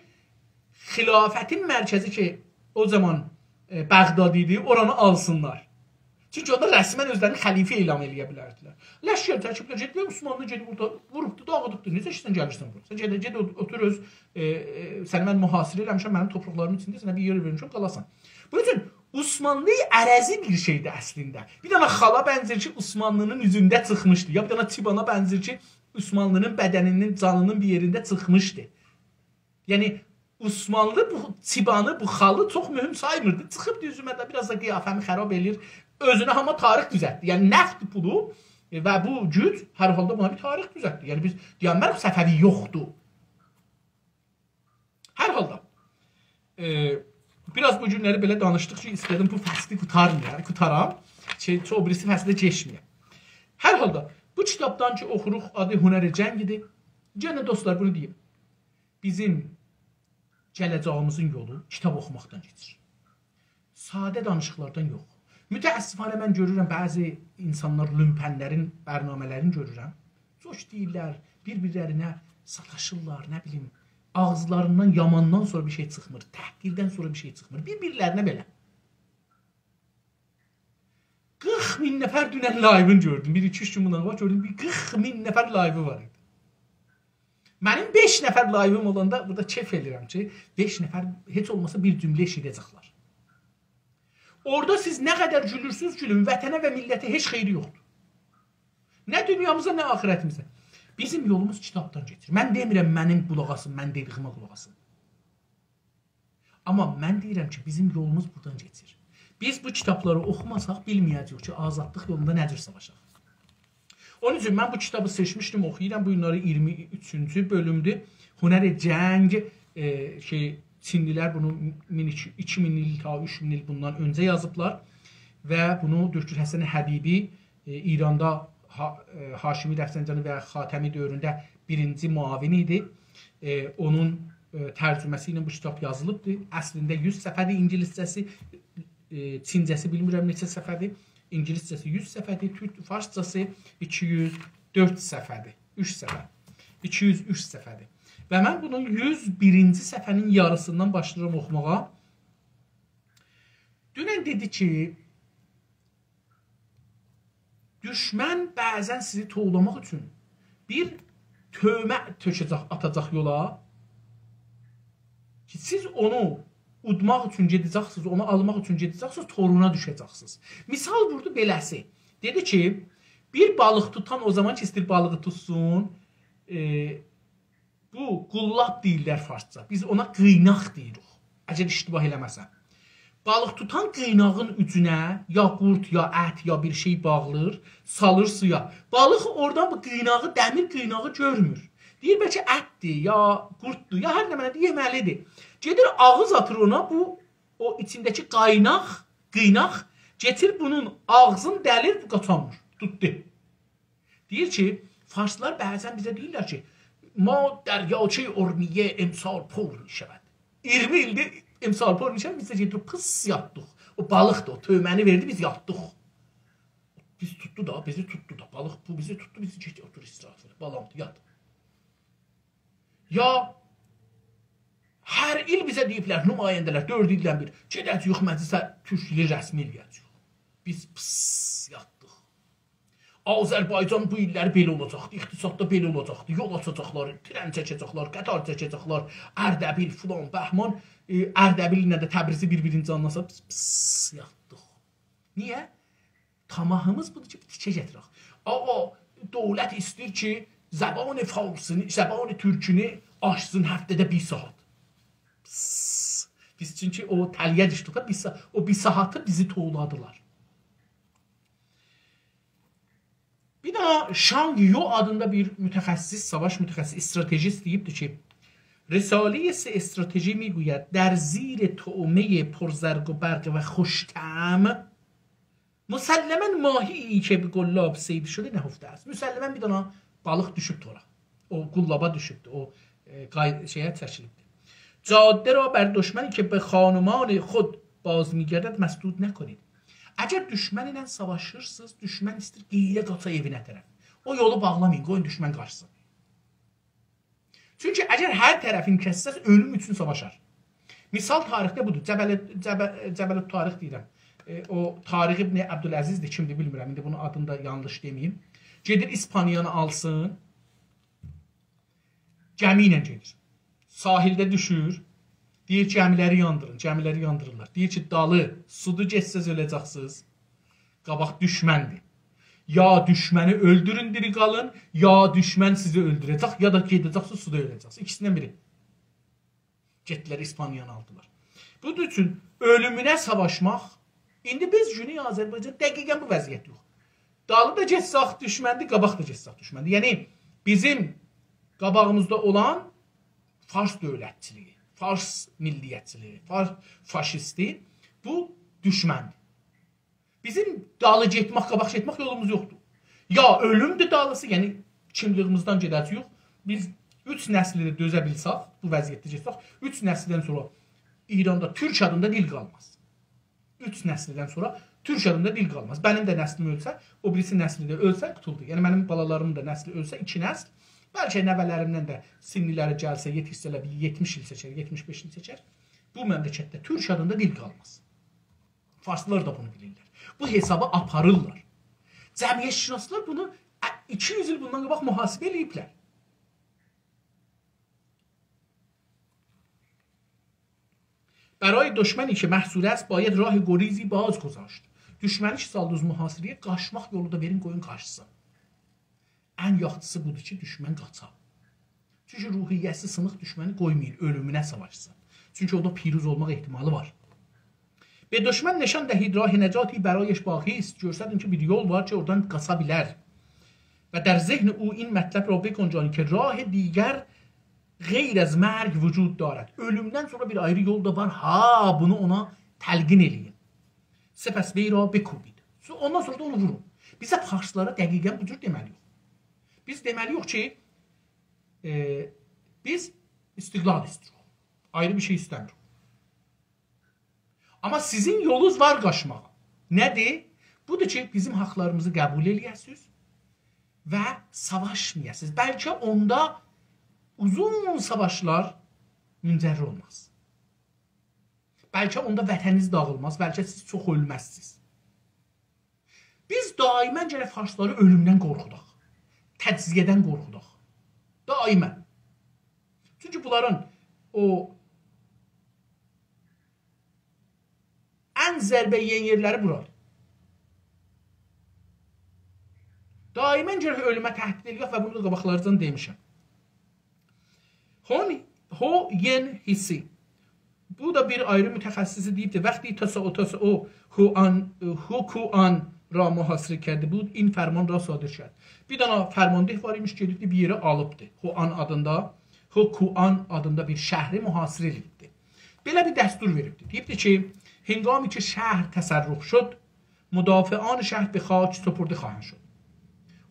خلافتین مرکزی کی، او زامان، ائ، بغداد ایدی، اورانی آلسینلار. چونکی اوندا رسما اؤزلرینی خلیفه اعلان ائله‌یه بیلردیلر. لشکر چکیبلر، گئتدیلر، عثمانلی گئدیب اورادا ووروبدو، داغیدیبدی. نئجه ایسته‌ییرسن گلیرسن بورا. سن گئت، گئت اوت-، اوتور اؤز، ائ، ائ، سنی من محاصره ائله‌میشم، منیم تورپاقلاریمین ایچینده، سنه بیر یئر وئرمیشم، قالاسان. بونون اوچون عثمانلی عرضی بیر شئیدیر اصلینده. بیر دنه خالا بنزیر کی، عثمانلی‌نین اوزونده چیخمیشدی. یا بیر دنه چیبانا بنزیر کی، عثمانلی‌نین بدنی‌نین، جانی‌نین بیر یئرینده چیخمیشدی. یعنی، عثمانلی بو چیبانی، بو خالی چوخ مهم سایمیردی. چیخیبدی اوزومه ده، بیر آز دا قیافه‌می خراب ائله‌ییر. اؤزونه آمما تاریخ دوزلتدی. یعنی، نفت پولو، ائ، و بو گوج هر حالدا بونا بیر تاریخ دوزلتدی. یعنی، بیز دئینمه‌ریک صفوی یوخدور. هر حالدا، ائ، بیر آز بو گونلری بئله دانیشدیق کی، ایسته‌دیم بو فصلی قوتارمایا، قوتارام کی، او بیریسی فصله کئچمه‌یه. هر حالدا، بو کیتابدان کی اوخوروق، آدی هنر جنگ ایدی. یئنه دوستلار، بونو دئییم. بیزیم گله‌جه‌ییمیزین یولو کیتاب اوخوماقدان کئچیر. ساده دانیشیقلاردان یوخ. متأسفانه من گؤرورم، بعضی اینسانلار لومپنلرین برنامه‌لرینی گؤرورم. چوخ دئییرلر، بیر-بیرلرینه ساتاشیرلار، نه بیلیم، آغیزلاریندان یاماندان سونرا بیر شئی چیخمیر، تحقیردن سونرا بیر شئی چیخمیر. بیر-بیرلرینه بئله. قیرخ مین نفر دونن لایوین گؤردوم. بیر ایکی اوچ گون بوندان قاباق گؤردوم، بیر قیرخ مین نفر لایوی وار ایدی. منیم بئش نفر لایویم اولاندا بورادا کئف ائله‌ییرم کی، بئش نفر هئچ اولماسا بیر جمله ائشیده‌جکلر. اورادا سیز نه قدر گولورسونوز گولون، وطنه و میللته هئچ خیری یوخدور. نه دونیامیزا، نه آخرتیمیزه. بیزیم یولوموز کیتابدان کئچیر. من دئمیرم منیم قولاق آسین، من دئدیگیمه قولاق آسین. آمما من دئییرم کی، بیزیم یولوموز بورادان کئچیر. بیز بو کیتابلاری اوخوماساق، بیلمه‌یه‌جه‌ییک کی، آزادلیق یولوندا نه جور ساواشاق. اونون اوچون من بو کیتابی سئچمیشدیم، اوخویورام. بو گونلری اییرمی اوچونجو بؤلومدور. هنر جنگ، ائ، شئی، چینلی‌لر بونو مین ایکی، ایکی مین ایل، تا اوچ مین ایل بوندان اؤنجه یازیبلار و بونو دکتر حسن حبیبی، ائ، ایراندا ها-، ائ، هاشمی رفسنجانی و خاتمی دؤورونده بیرینجی معاونی ایدی. ائ، اونون، ائ، ترجمه‌سی ایله بو کیتاب یازیلیبدیر. اصلینده یوز صفحه‌دیر اینگیلیسجه‌سی، ائ، چینجه‌سی بیلمیرم نئچه صفحه‌دیر. اینگیلیسجه‌سی یوز صفحه‌دیر، تورک، فارسجاسی ایکی یوز دؤرد صفحه‌دیر. اوچ صفحه. ایکی یوز اوچ صفحه‌دیر. و من بونون یوز بیرینجی صفحه‌نین یاریسیندان باشلاییرام اوخوماغا. دونن دئدی کی، دوشمن بعضا سیزی توولاماق اوچون بیر تؤهمه تؤکه‌جک، آتاجاق یولا کی، سیز اونو اودماق اوچون گئده‌جکسینیز، اونو آلماق اوچون گئده‌جکسینیز، تورونا دوشه‌جکسینیز. مثال ووردو بئله‌سی. دئدی کی، بیر بالیق توتان او زامان کی، ایسته‌ییر بالیغی توتسون، ائ، بو قوللاب دئییرلر فارسجا. بیز اونا قییناق دئییریک. اگر اشتباه ائله‌مه‌سم. بالیق توتان قییناغین اوجونه یا قورد، یا ات، یا بیر شئی باغلیر، سالیر سویا. بالیق اورادان بو قییناغی، دمیر قییناغی گؤرمور. دئییر، بلکه اتدیر، یا قورددور، یا هر نمنه‌دیر، یئمه‌لیدیر. گئدیر، آغیز آتیر اونا، بو، او ایچینده‌کی قایناق، قییناق گئچیر بونون آغزین دلیر، قاچامیر. توتدو. دئییر کی، فارسلار بعضا بیزه دئییرلر کی، «ما دریاچهٔ ارومیه امسال پر می‌شود.» اییرمی ایلدیر امسال پر می‌شود، بیز ده گئدیریک پیس یاتدیق. او بالیق دا او تؤهمه‌نی وئردی، بیز یاتدیق. بیز توتدو دا، بیزی توتدو دا. بالیق بو بیزی توتدو، بیز گئت اوتور استراحت ائله. بالام، یات. یا هر ایل بیزه دئییبلر، نماینده‌لر، دؤرد ایلدن بیر، گئده‌جه‌ییک مجلسه، تورک دیلی رسمی ائله‌یه‌جه‌ییک. بیز پیس یاتدیق. آذربایجان بو ایللر بئله اولاجاقدی، اقتصاددا بئله اولاجاقدی، یول آچاجاقلار، ترن چکه‌جکلر، قطار چکه‌جکلر، اردبیل، فلان، بهمان، ائ، اردبیل ایله ده تبریزی بیر-بیرینین جانینا سالیب، پیس، پیس یاتدیق. نییه؟ طمعیمیز بودور کی، تیکه گتیرک. آغا، دؤولت ایسته‌ییر کی، زبان فارسینی، زبان تورکونو آچسین هفته‌ده بیر ساعات. پیس. بیز چونکی او تله‌یه دوشدوک، بیر سا-، او بیر ساعاتی بیزی توولادیلار. بیر دانا شانگ یو آدیندا بیر متخصص، ساواش متخصصی، استراتژیست دئییبدی کی، رسالهٔ سه استراتژی می‌گوید در زیر طعمهٔ پرزرق و برق و خوش‌طعم مسلماً ماهی‌ای که به قلاب صید شده نهفته است. مسلماً بیر دانا بالیق دوشوب تورا. او قلابا دوشوبدو، او، ائ، قای-، شئیه چکیلیبدی. جاده را بر دشمنی که به خانمان خود باز می‌گردد مسدود نکنید. اگر دوشمن ایله ساواشیرسینیز، دوشمن ایسته‌ییر قئییله قاچا ائوینه طرف. او یولو باغلامایین، قویون دوشمن قاچسین. چونکی اگر هر طرفین کسسز، اؤلوم اوچون ساواشار. مثال تاریخده بودور. جبل، جبل، جبل تاریخ دئییرم. ائ، او طارق ابن عبدالعزیزدیر، کیمدیر بیلمیرم. ایندی بونون آدینی دا یانلیش دئمه‌ییم. گئدیر ایسپانیانی آلسین. گمی ایله گئدیر. ساحلده دوشور. دئییر، «گمی‌لری یاندیرین»، گمی‌لری یاندیریرلار. دئییر کی، «دالی سودور، گئتسز اؤله‌جکسینیز. قاباق دوشمندیر. یا دوشمنی اؤلدورون، دیری قالین، یا دوشمن سیزی اؤلدوره‌جک، یا دا گئده‌جکسینیز، سودا اؤله‌جکسینیز.» ایکیسیندن بیری. گئتدیلر، ایسپانیانی آلدیلار. بونون اوچون اؤلومونه ساواشماق، ایندی بیز گونئی آذربایجان دقیقاً بو وضعیتده‌ییک. دالی دا گئتسک دوشمندیر، قاباق دا گئتسک دوشمندیر. یعنی، بیزیم قاباغیمیزدا اولان فارس دؤولتچیلیگی، فارس میللیتچیلیگی، فارس فاشیستی، بو دوشمندیر. بیزیم دالی گئتمک، قاباق گئتمک یولوموز یوخدور. یا اؤلومدور دالیسی، یعنی کیملیگیمیزدن گئده‌جه‌ییک. بیز اوچ نسلی ده دؤزه بیلسک، بو وضعیتده گئتسک، اوچ نسیلدن سونرا ایراندا تورک آدیندا دیل قالماز. اوچ نسیلدن سونرا تورک آدیندا دیل قالماز. منیم ده نسلیم اؤلسه، او بیریسی نسلی ده اؤلسه، قوتولدو. یعنی منیم بالالاریمین دا نسلی اؤلسه، ایکی نسل، بلکه نوه‌لریمدن ده سنّی‌لری گلسه، یئتیشسه‌لر، بیر یئتمیش ایل چکر، یئتمیش بئش ایل چکر. بو مملکتده تورک آدیندا دیل قالماز. فارسلار دا بونو بیلیرلر. بو حسابی آپاریرلار. جمعیت‌شناسلار بونو ا-، ایکی یوز ایل بوندان قاباق محاسبه ائله‌ییبلر. برای دشمنی که محصور است، باید راه گریزی باز گذاشت. دوشمنی کی سالدینیز محاصره‌یه، قاچماق یولو دا وئرین، قویون قاچسین. ان یاخشیسی بودور کی، دوشمن قاچا. چونکی روحیه‌سی سینیق دوشمنی قویمایین اؤلومونه ساواشسین. چونکی اورادا پیروز اولماق احتمالی وار. به دشمن نشان دهید راه نجاتی برایش باقی است. گؤسترین کی، بیر یول وار کی، اورادان قاچا بیلر. و در ذهن او این مطلب را بگنجانید که راه دیگر غیر از مرگ وجود دارد. اؤلومدن سونرا بیر آیری یول دا وار. ها، بونو اونا تلقین ائله‌یین. سپس وی را بکوبید. سو-، اوندان سونرا دا اونو وورون. بیز ده فارسلارا دقیقاً بو جور دئمه‌لی‌ییک. بیز دئمه‌لی‌ییک کی، ائ، بیز استقلال ایسته‌ییریک. آیری بیر شئی ایسته‌میریک. آمما سیزین یولونوز وار قاچماغا. نه‌دیر؟ بودور کی، بیزیم حاقلاریمیزی قبول ائله‌یه‌سینیز و ساواشمایاسینیز. بلکه اوندا اوزون ساواشلار منجر اولماز. بلکه اوندا وطنینیز داغیلماز، بلکه سیز چوخ اؤلمزسینیز. بیز دائماً گرک فارسلاری اؤلومدن قورخوداق، تجزیه‌دن قورخوداق. دائماً. چونکی بونلارین او ان ضربه یئین یئرلری بورادیر. دائماً گرک اؤلومه تهدید ائله‌یک و بونو دا قاباقلاردان دئمیشم. هون، هو ین هیسی. بو دا بیر آیری متخصصی دئییبدیر. وقتی تسائو تسائو هوآن، هوکوآن را محاصره کرده بود، این فرمان را صادر کرد. بیر دنه فرمانده وار ایمیش، گئدیبدی بیر یئری آلیبدی. هوآن آدیندا، هوکوآن آدیندا بیر شهری محاصره ائدیبدی. بئله بیر دستور وئریبدی. دئییبدی کی، هنگامی که شهر تصرف شد، مدافعان شهر به خاک سپرده خواهند شد.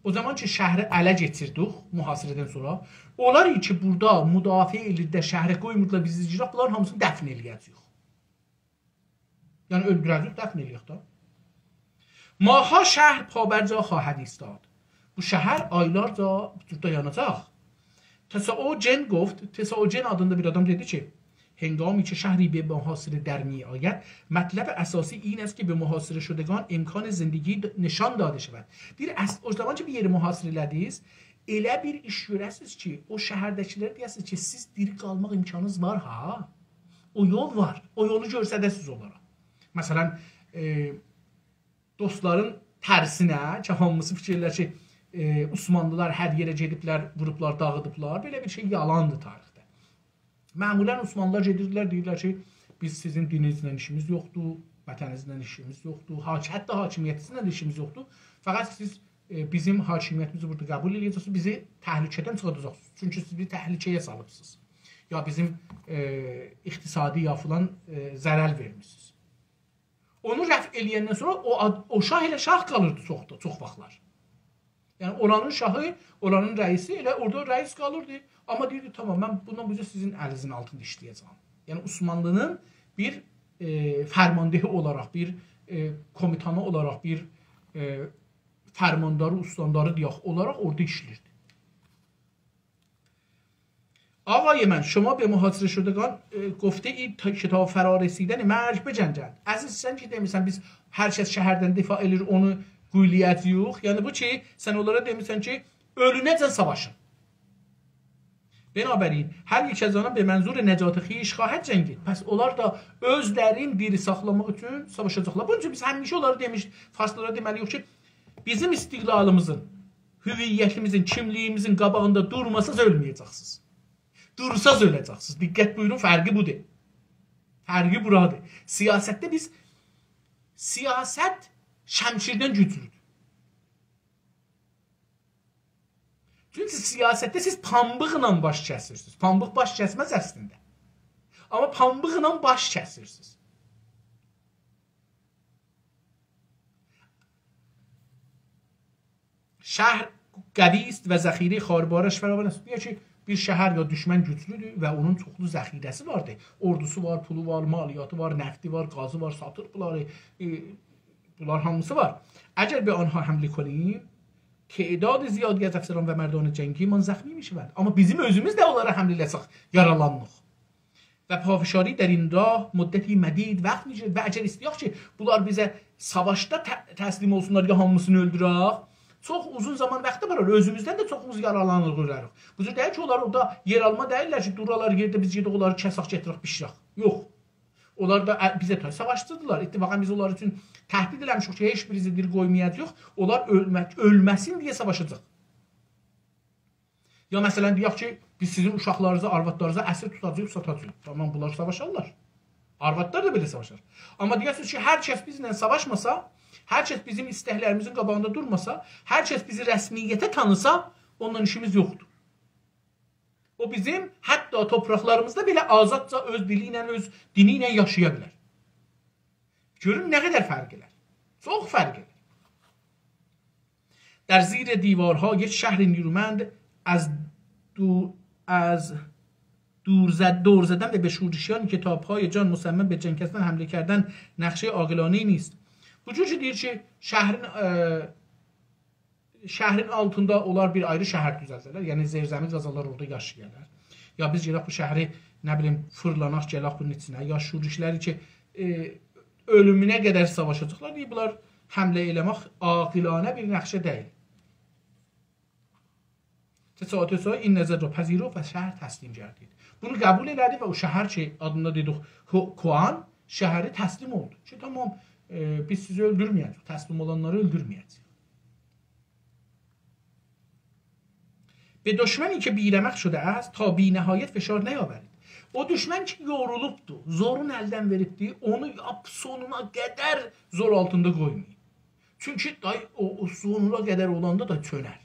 او زامان کی، شهری اله کئچیردیک، محاصره‌دن سونرا، اونلار کی، بورادا مدافعه ائدیردیلر، شهره قویموردولار بیزی گیرک، بونلارین هامیسینی دفن ائله‌یه‌جه‌ییک. یعنی، اؤلدوره‌جه‌ییک، دفن ائله‌یک ده. ماه‌ها شهر پابرجا خواهد ایستاد. بو شهر آیلارجا بورادا یاناجاق. تسائو جن گفت، تسائو جن آدیندا بیر آدام دئدی کی، هنگامی که شهری به محاصره در می‌آید، مطلب اساسی این است که به محاصره شدگان امکان زندگی د-، نشان داده شود. دئییر، اص-، او زامان کی، بیر یئری محاصره ائله‌دینیز، ائله بیر ایش گؤره‌سینیز کی، او شهرده‌کیلره دئیه‌سینیز کی، سیز دیری قالماق امکانینیز وار ها. او یول وار. او یولو گؤستره‌سینیز اونلارا. مثلا، ائ، دوستلارین ترسینه کی، هامیسی فیکیر ائله‌ییر کی، ائ، عثمانلیلار هر یئره گئدیبلر، ووروبلار، داغیدیبلار. بئله بیر شئی یالاندیر تاریخده. معمولا عثمانلیلار گئدیردیلر، دئییرلر کی، بیز سیزین دینینیزله ایشیمیز یوخدور، وطنینیزله ایشیمیز یوخدور، حاک-، حتی حاکمیتینیزله ده ایشیمیز یوخدور. فقط سیز، ائ، بیزیم حاکمیتیمیزی بورادا قبول ائده‌جکسینیز، بیزی تهلکه‌دن چیخاجاقسینیز. چونکی سیز بیزی تهلکه‌یه سالیبسینیز. یا بیزیم، ائ، اقتصادی یا فلان، ائ، ضرر وئرمیسینیز. اونو رفع ائله‌یندن سونرا او آد-، او شاه ائله شاه قالیردی چوخ دا، چوخ واختلار. یعنی اورانین شاهی، اورانین رئیسی ائله اورادا رئیس قالیردی. آمما دئییردی، «تامام، من بوندان بو اوزه سیزین الینیزین آلتیندا ایشله‌یه‌جم.» یعنی عثمانلی‌نین بیر، ائ، فرماندهی اولاراق، بیر، ائ، کوموتانی اولاراق، بیر، ائ، فرمانداری، استانداری دئیک اولاراق اورادا ایشله‌ییردی. آقای من، شما به محاصره شدگان، اه، گفته اید تا، که تا فرارسیدن مرگ بجنگند. عزیز، سن کی دئمیسن، بیز هر کس شهردن دفاع ائله‌ییر، اونو قویولایاجاغیق. یعنی بو کی، سن اونلارا دئمیسن کی، اؤلونه‌جن ساواشین. بنابراین، هر یک از آنان به منظور نجات خویش خواهد جنگید. پس اونلار دا اؤزلرین دیری ساخلاماق اوچون ساواشاجاقلار. بونون اوچون بیز همیشه اونلارا دئمیش، فارسلارا دئمه‌لی‌ییک کی، بیزیم استقلالیمیزین، هویتیمیزین، کیملیگیمیزین قاباغیندا دورماساز اؤلمه‌یه‌جکسینیز. دورساز اؤله‌جکسینیز. دقت بویورون، فرقی بودور. فرقی بورادیر. سیاستده بیز، سیاست شمشیردن گوجلودور. چونکی سیاستده سیز پامبیقلا باش کسیرسینیز. پامبیق باش کسمز اصلینده. آمما پامبیقلا باش کسیرسینیز. شهر قوی است و ذخیرهٔ خاربارش فراوان است. دئییر کی، بیر شهر یا دوشمن گوجلودور و اونون چوخلو ذخیره‌سی واردیر. اوردوسو وار، پولو وار، مالیاتی وار، نفتی وار، گازی وار، ساتیر بونلاری، ائ، بونلار هامیسی وار. اگر به آنها حمله کنیم، تعداد زیادی از افسران و مردان جنگی‌مان زخمی می‌شوند. آمما بیزیم اؤزوموز ده اونلارا حمله ائله‌سک، یارالانیریق. و پافشاری در این راه مدتی مدید وقت می‌گیرد. و اگر ایسته‌یک کی، بونلار بیزه ساواشدا ت-، تسلیم اولسونلار یا هامیسینی اؤلدورک، چوخ اوزون زامان واختی وار، اؤزوموزدن ده چوخوموز یارالانیریق، اؤلریک. بو جور دئییل کی، اونلار اورادا یئرآلما دئییللر کی، دورالار یئرده، بیز گئدک اونلاری کسک، گتیرک، بیشیرک. یوخ. اونلار دا، ا، بیزه تای ساواشچیدیرلار. اتفاقاً بیز اونلار اوچون تهدید ائله‌میشیک کی، هئچ بیرینیزی دیری قویمایاجاغیق. اونلار اؤلمه-، اؤلمه‌سین دئیه ساواشاجاق. یا مثلاً دئیک کی، بیز سیزین اوشاقلارینیزی، آروادلارینیزی اسیر توتاجاغیق، ساتاجاغیق. تامام، بونلار ساواشارلار. آروادلار دا بئله ساواشار. آمما دئیه‌سینیز کی، هر کس بیزله ساواشماسا، هر کس بیزیم ایستکلریمیزین قاباغیندا دورماسا، هر کس بیزی رسمیته تانیسا، اونونلا ایشیمیز یوخدور. او بیزیم حتی توپراقلاریمیزدا بئله آزادجا اؤز دیلی ایله، اؤز دینی ایله یاشایا بیلر. گؤرون نه قدر فرق ائلر. چوخ فرق ائلر. در زیر دیوارها یک شهر نیرومند از دو-، از دور زد-، دور زدن به، به شورشیانی که تا پای جان مصمم به جنگ هستند حمله کردن نقشهٔ عاقلانه‌ای نیست. بو جور کی، دئییر کی، شهرین، ائ، شهرین آلتیندا اونلار بیر آیری شهر دوزلدرلر. یعنی زیرزمی قازالار، اورادا یاشایارلار. یا بیز گئدک بو شهری، نه بیلیم، فیرلاناق، گلک بونون ایچینه. یا شورشلری کی، ائ، اؤلومونه قدر ساواشاجاقلار. دئییر، بونلار حمله ائله‌مک عاقلانه بیر نقشه دئییل. تساعد، تساعد این نظر را پذیرفت و شهر تسلیم گردید. بونو قبول ائله‌دی و او شهر کی، آدیندا دئدیک، هو-، کوان شهری تسلیم اولدو. کی، تامام، ائ، بیز سیزی اؤلدورمه‌یه‌جه‌ییک، تسلیم اولانلاری اؤلدورمه‌یه‌جه‌ییک. به دشمنی که بی‌رمق شده است، تا بی‌نهایت فشار نیاورید. او دوشمن کی، یورولوبدو، زورون الدن وئریبدی، اونو لاپ سونونا قدر زور آلتیندا قویمایین. چونکی دای او، او سونونا قدر اولاندا دا چؤنر.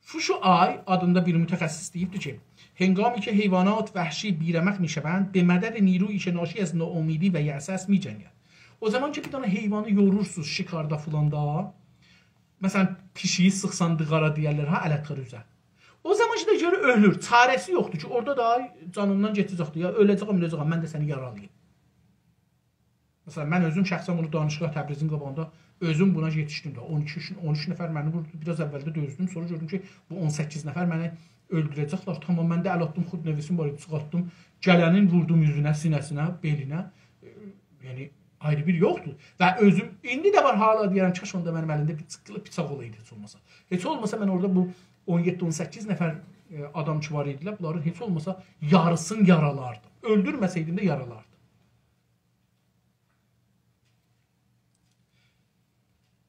فوشو آی آدیندا بیر متخصص دئییبدی کی، هنگامی که حیوانات وحشی بی‌رمق می‌شوند، به مدد نیرویی که ناشی از ناامیدی و یأس است می‌جنگند. او زامان کی، بیر دنه حیوانی یورورسوز شکاردا فیلاندا، مثلا، پیشیگی سیخسان دیغارا دئیرلر، ها، ال آتار اوزه. او زامان کی، ده گؤرور، اؤلور، چاره‌سی یوخدور کی، اورادا دا جانیندان گئچه‌جکدیر، یا اؤله‌جه‌یم، اؤله‌جه‌یم، من ده سنی یارالاییم. مثلا، من اؤزوم شخصاً بونو دانشگاه تبریزین قاباغیندا اؤزوم بونا یئتیشدیم ده. اون ایکی، اون اوچ نفر منی ووردو. بیر آز اولده دؤزدوم، سونرا گؤردوم کی، بو اون سککیز نفر منی اؤلدوره‌جکلر. تامام، من ده ال آتدیم، خودنویسیم وار ایدی، چیخارتدیم. گلنین ووردوم اوزونه، سینه‌سینه، بئلینه. ائ، یعنی، آیری بیر یوخدور. و اؤزوم، ایندی ده وار، حالا دئییرم، کاش اوندا منیم الیمده بیر چیققیلی بیچاق اولایدی هئچ اولماسا. هئچ اولماسا من اورادا بو اون یئددی، اون سککیز نفر، ائ، آدام کی وار ایدیلر، بونلارین هئچ اولماسا یاریسینی یارالاردیم. اؤلدورمه‌سئیدیم ده یارالاردیم.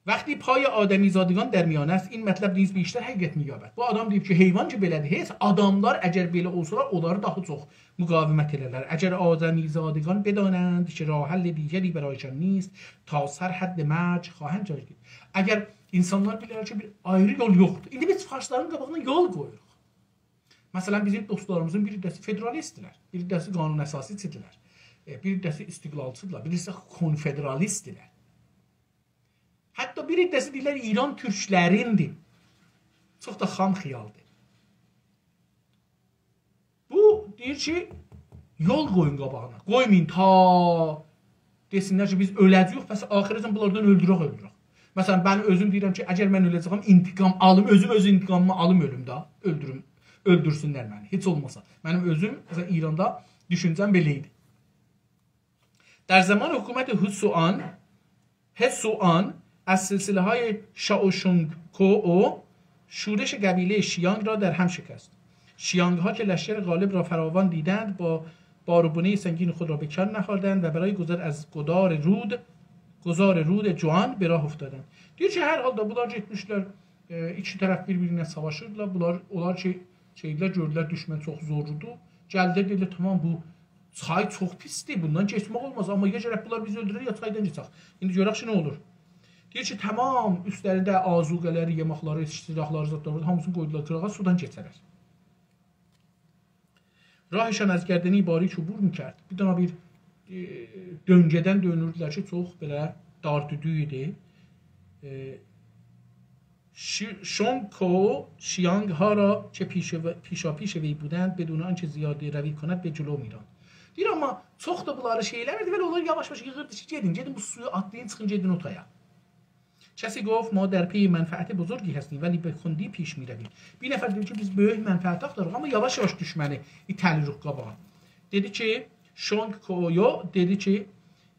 وقتی پای آدمیزادگان در میانه است، این مطلب نیز بیشتر حقیقت می‌یابد. بو آدام دئییب کی، حیوان کی بئله‌دیر، هئچ آداملار اگر بئله اولسالار، اونلاری داها چوخ مقاومت ائلرلر. اگر آدمیزادگان بدانند که راه حل دیگری برایشان نیست، تا سر حد مرگ خواهند جنگید. اگر اینسانلار بیلرلر کی، بیر آیری یول یوخدور. ایندی بیز فارسلارین قاباغینا یول قویوروق. مثلا، بیزیم دوستلاریمیزین بیر حیصه‌سی فدرالیستدیرلر، بیر حیصه‌سی قانون اساسی‌چیدیرلر، ائ، بیر حیصه‌سی استقلالچیدیرلار، بیر حیصه‌سی کنفدرالیستدیرلر. حتی بیر حیصه‌سی دئییرلر، ایران تورکلریندیر. چوخ دا خام خیالدیر. بو دئییر کی، یول قویون قاباغینا. قویمایین تا دئسینلر کی، بیز اؤله‌جه‌ییک، پس آخیره‌جن بونلاردان اؤلدورک، اؤلدورک. مثلا، من اؤزوم دئییرم کی، اگر من اؤله‌جه‌یم، انتقام آلیم، اؤزوم اؤز انتقامیمی آلیم، اؤلوم ده، اؤلدوروم، اؤلدورسونلر منی، هئچ اولماسا. منیم اؤزوم، مثلا، ایراندا دوشونجه‌م بئله ایدی. در زمان حکومت هسوآن، هسوآن از سلسله‌های شائوشونگکو او شورش قبیلهٔ شیانگ را در هم شکست. شیانگ‌ها که لشکر غالب را فراوان دیدند، با بار و بنهٔ سنگین خود را به کنار نهادند و برای گذر از گدار رود، گذار رود جوان به راه افتادند. دئییر کی، هر حالدا بونلار گئتمیشلر، ائ، ایکی طرف بیر-بیرینه ساواشیردیلار. بونلار، اونلار کی، شئیدیلر، گؤردولر دوشمن چوخ زورلودور. گلدیلر، دئدیلر، تامام، بو چای چوخ پیسدیر، بوندان کئچمک اولماز. آمما یا گرک بونلار بیزی اؤلدورر، یا چایدان کئچک. ایندی گؤرک کی، نه اولور. دئییر کی، تامام اوستلرینده آذوقه‌لری، یئمکلری، سلاحلاری، زادلاری، هامیسینی قویدولار قیراغا، سودان کئچه‌لر. راهشان از گردنه‌ای باریک عبور می‌کرد. بیر دنه بیر، ائ، دؤنگه‌دن دؤنوردولر کی، چوخ بئله دار دودوک ایدی. ائ، شی-، شونگ کو شیانگ ها را که پیش و-، پیشاپیش وی بودند، بدون آنکه زیاده روی کند، به جلو می‌راند. دئییر، آمما چوخ دا بونلاری شئی ائله‌میردی، بئله اونلاری یاواش-یاواش ییغیردی کی، گئدین، گئدین بو سویو آتلایین، چیخین، گئدین او تایا. کسی گفت: «ما در پی منفعت بزرگی هستیم، ولی به کندی پیش می‌رویم.» بیر نفر دئدی کی، «بیز بؤیوک منفعت آختاریریق، آمما یاواش-یاواش دوشمنی ایته‌لیریک قاباغا.» دئدی کی، شونگ کویو دئدی کی،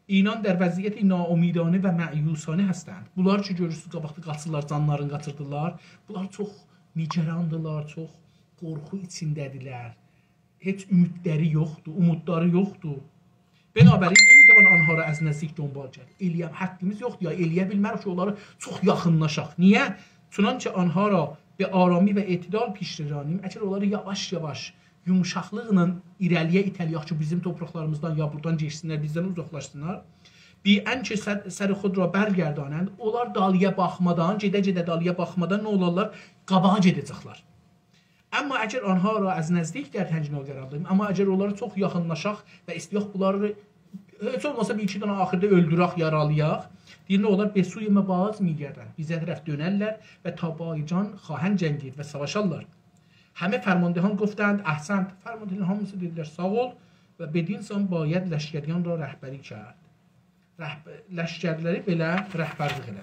«اینان در وضعیتی ناامیدانه و مأیوسانه هستند.» بونلار کی، گؤرورسونوز، قاباقدا قاچیرلار، جانلارینی قاچیردیرلار. بونلار چوخ نگراندیلار، چوخ قورخو ایچینده‌دیرلر. هئچ اومیدلری یوخدور، اومودلاری یوخدور. «بنابراین نمی‌توان آنها را از نزدیک دنبال کرد.» ائلیه، حقیمیز یوخدور یا، ائلیه بیلمریک کی، اونلاری چوخ یاخینلاشاق. نییه؟ «چنانچه آنها را به آرامی و اعتدال پیش رانیم»، اگر اونلاری یاواش-یاواش، یوموشاقلیقلا ایره‌لی‌یه ایته‌لیه‌ک کی، بیزیم تورپاقلاریمیزدان یا بورادان گئچسینلر، بیزدن اوزاقلاشسینلار. «بی‌آنکه سر، سر خود را برگردانند»، اونلار دالییا باخمادان، گئده-گئده دالییا باخمادان نه اولارلار؟ قاباغا گئده‌جکلر. «اما اگر آنها را از نزدیک در تنگنا قرار دهیم»، آمما اگر اونلاری چوخ یاخینلاشاق و ایسته‌یک بونلاری، هئچ اولماسا بیر ایکی دنه آخیردا اؤلدورک، یارالایاق، دئییر، نه اولار؟ «به سوی ما باز می‌گردند»، بیزه طرف دؤنرلر «و تا پای جان خواهند جنگید»، و ساواشارلار. «همه فرماندهان گفتند: احسنت.» فرماندهان هامیسی دئدیلر: «ساغ اول»، «و بدین سان باید لشکریان را رهبری کرد.» رهب-، لشکرلری بئله رهبرلیک ائدرلر.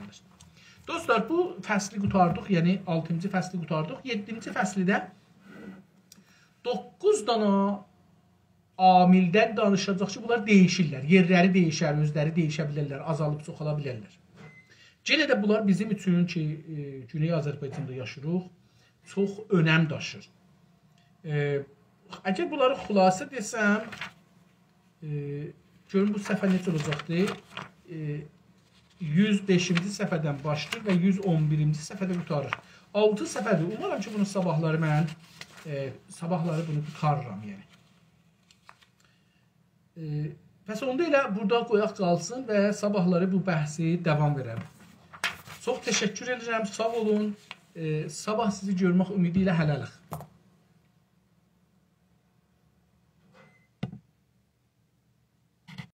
دوستلار، بو فصلی قوتاردیق، یعنی آلتینجی فصلی قوتاردیق. یئددینجی فصلده دوققوز دانا عاملدن دانیشاجاق کی، بونلار دییشیرلر. یئرلری دییشر، اؤزلری دییشه بیلرلر، آزالیب چوخالا بیلرلر. یئنه ده بونلار بیزیم اوچون کی، ائ، گونئی آذربایجاندا یاشاییریق، چوخ اؤنم داشیر. ائ، اگر بونلاری خلاصه دئسم، ائ، گؤرون بو صفحه نئجه اولاجاقدی؟ ائ، یوز بئشینجی صفحه‌دن باشلاییر و یوز اون بیرینجی صفحه‌ده قوتاریر. آلتی صفحه‌دیر. اومارام کی، بونو صاباحلاری من، ائ، صاباحلاری بونو قوتاریرام، یعنی. ائ، پس اوندا ائله بورادا قویاق قالسین و صاباحلاری بو بحثی داوام وئررم. چوخ تشکر ائدیرم، ساغ اولون. ائ، صاباح سیزی گؤرمک امیدی ایله هله‌لیک.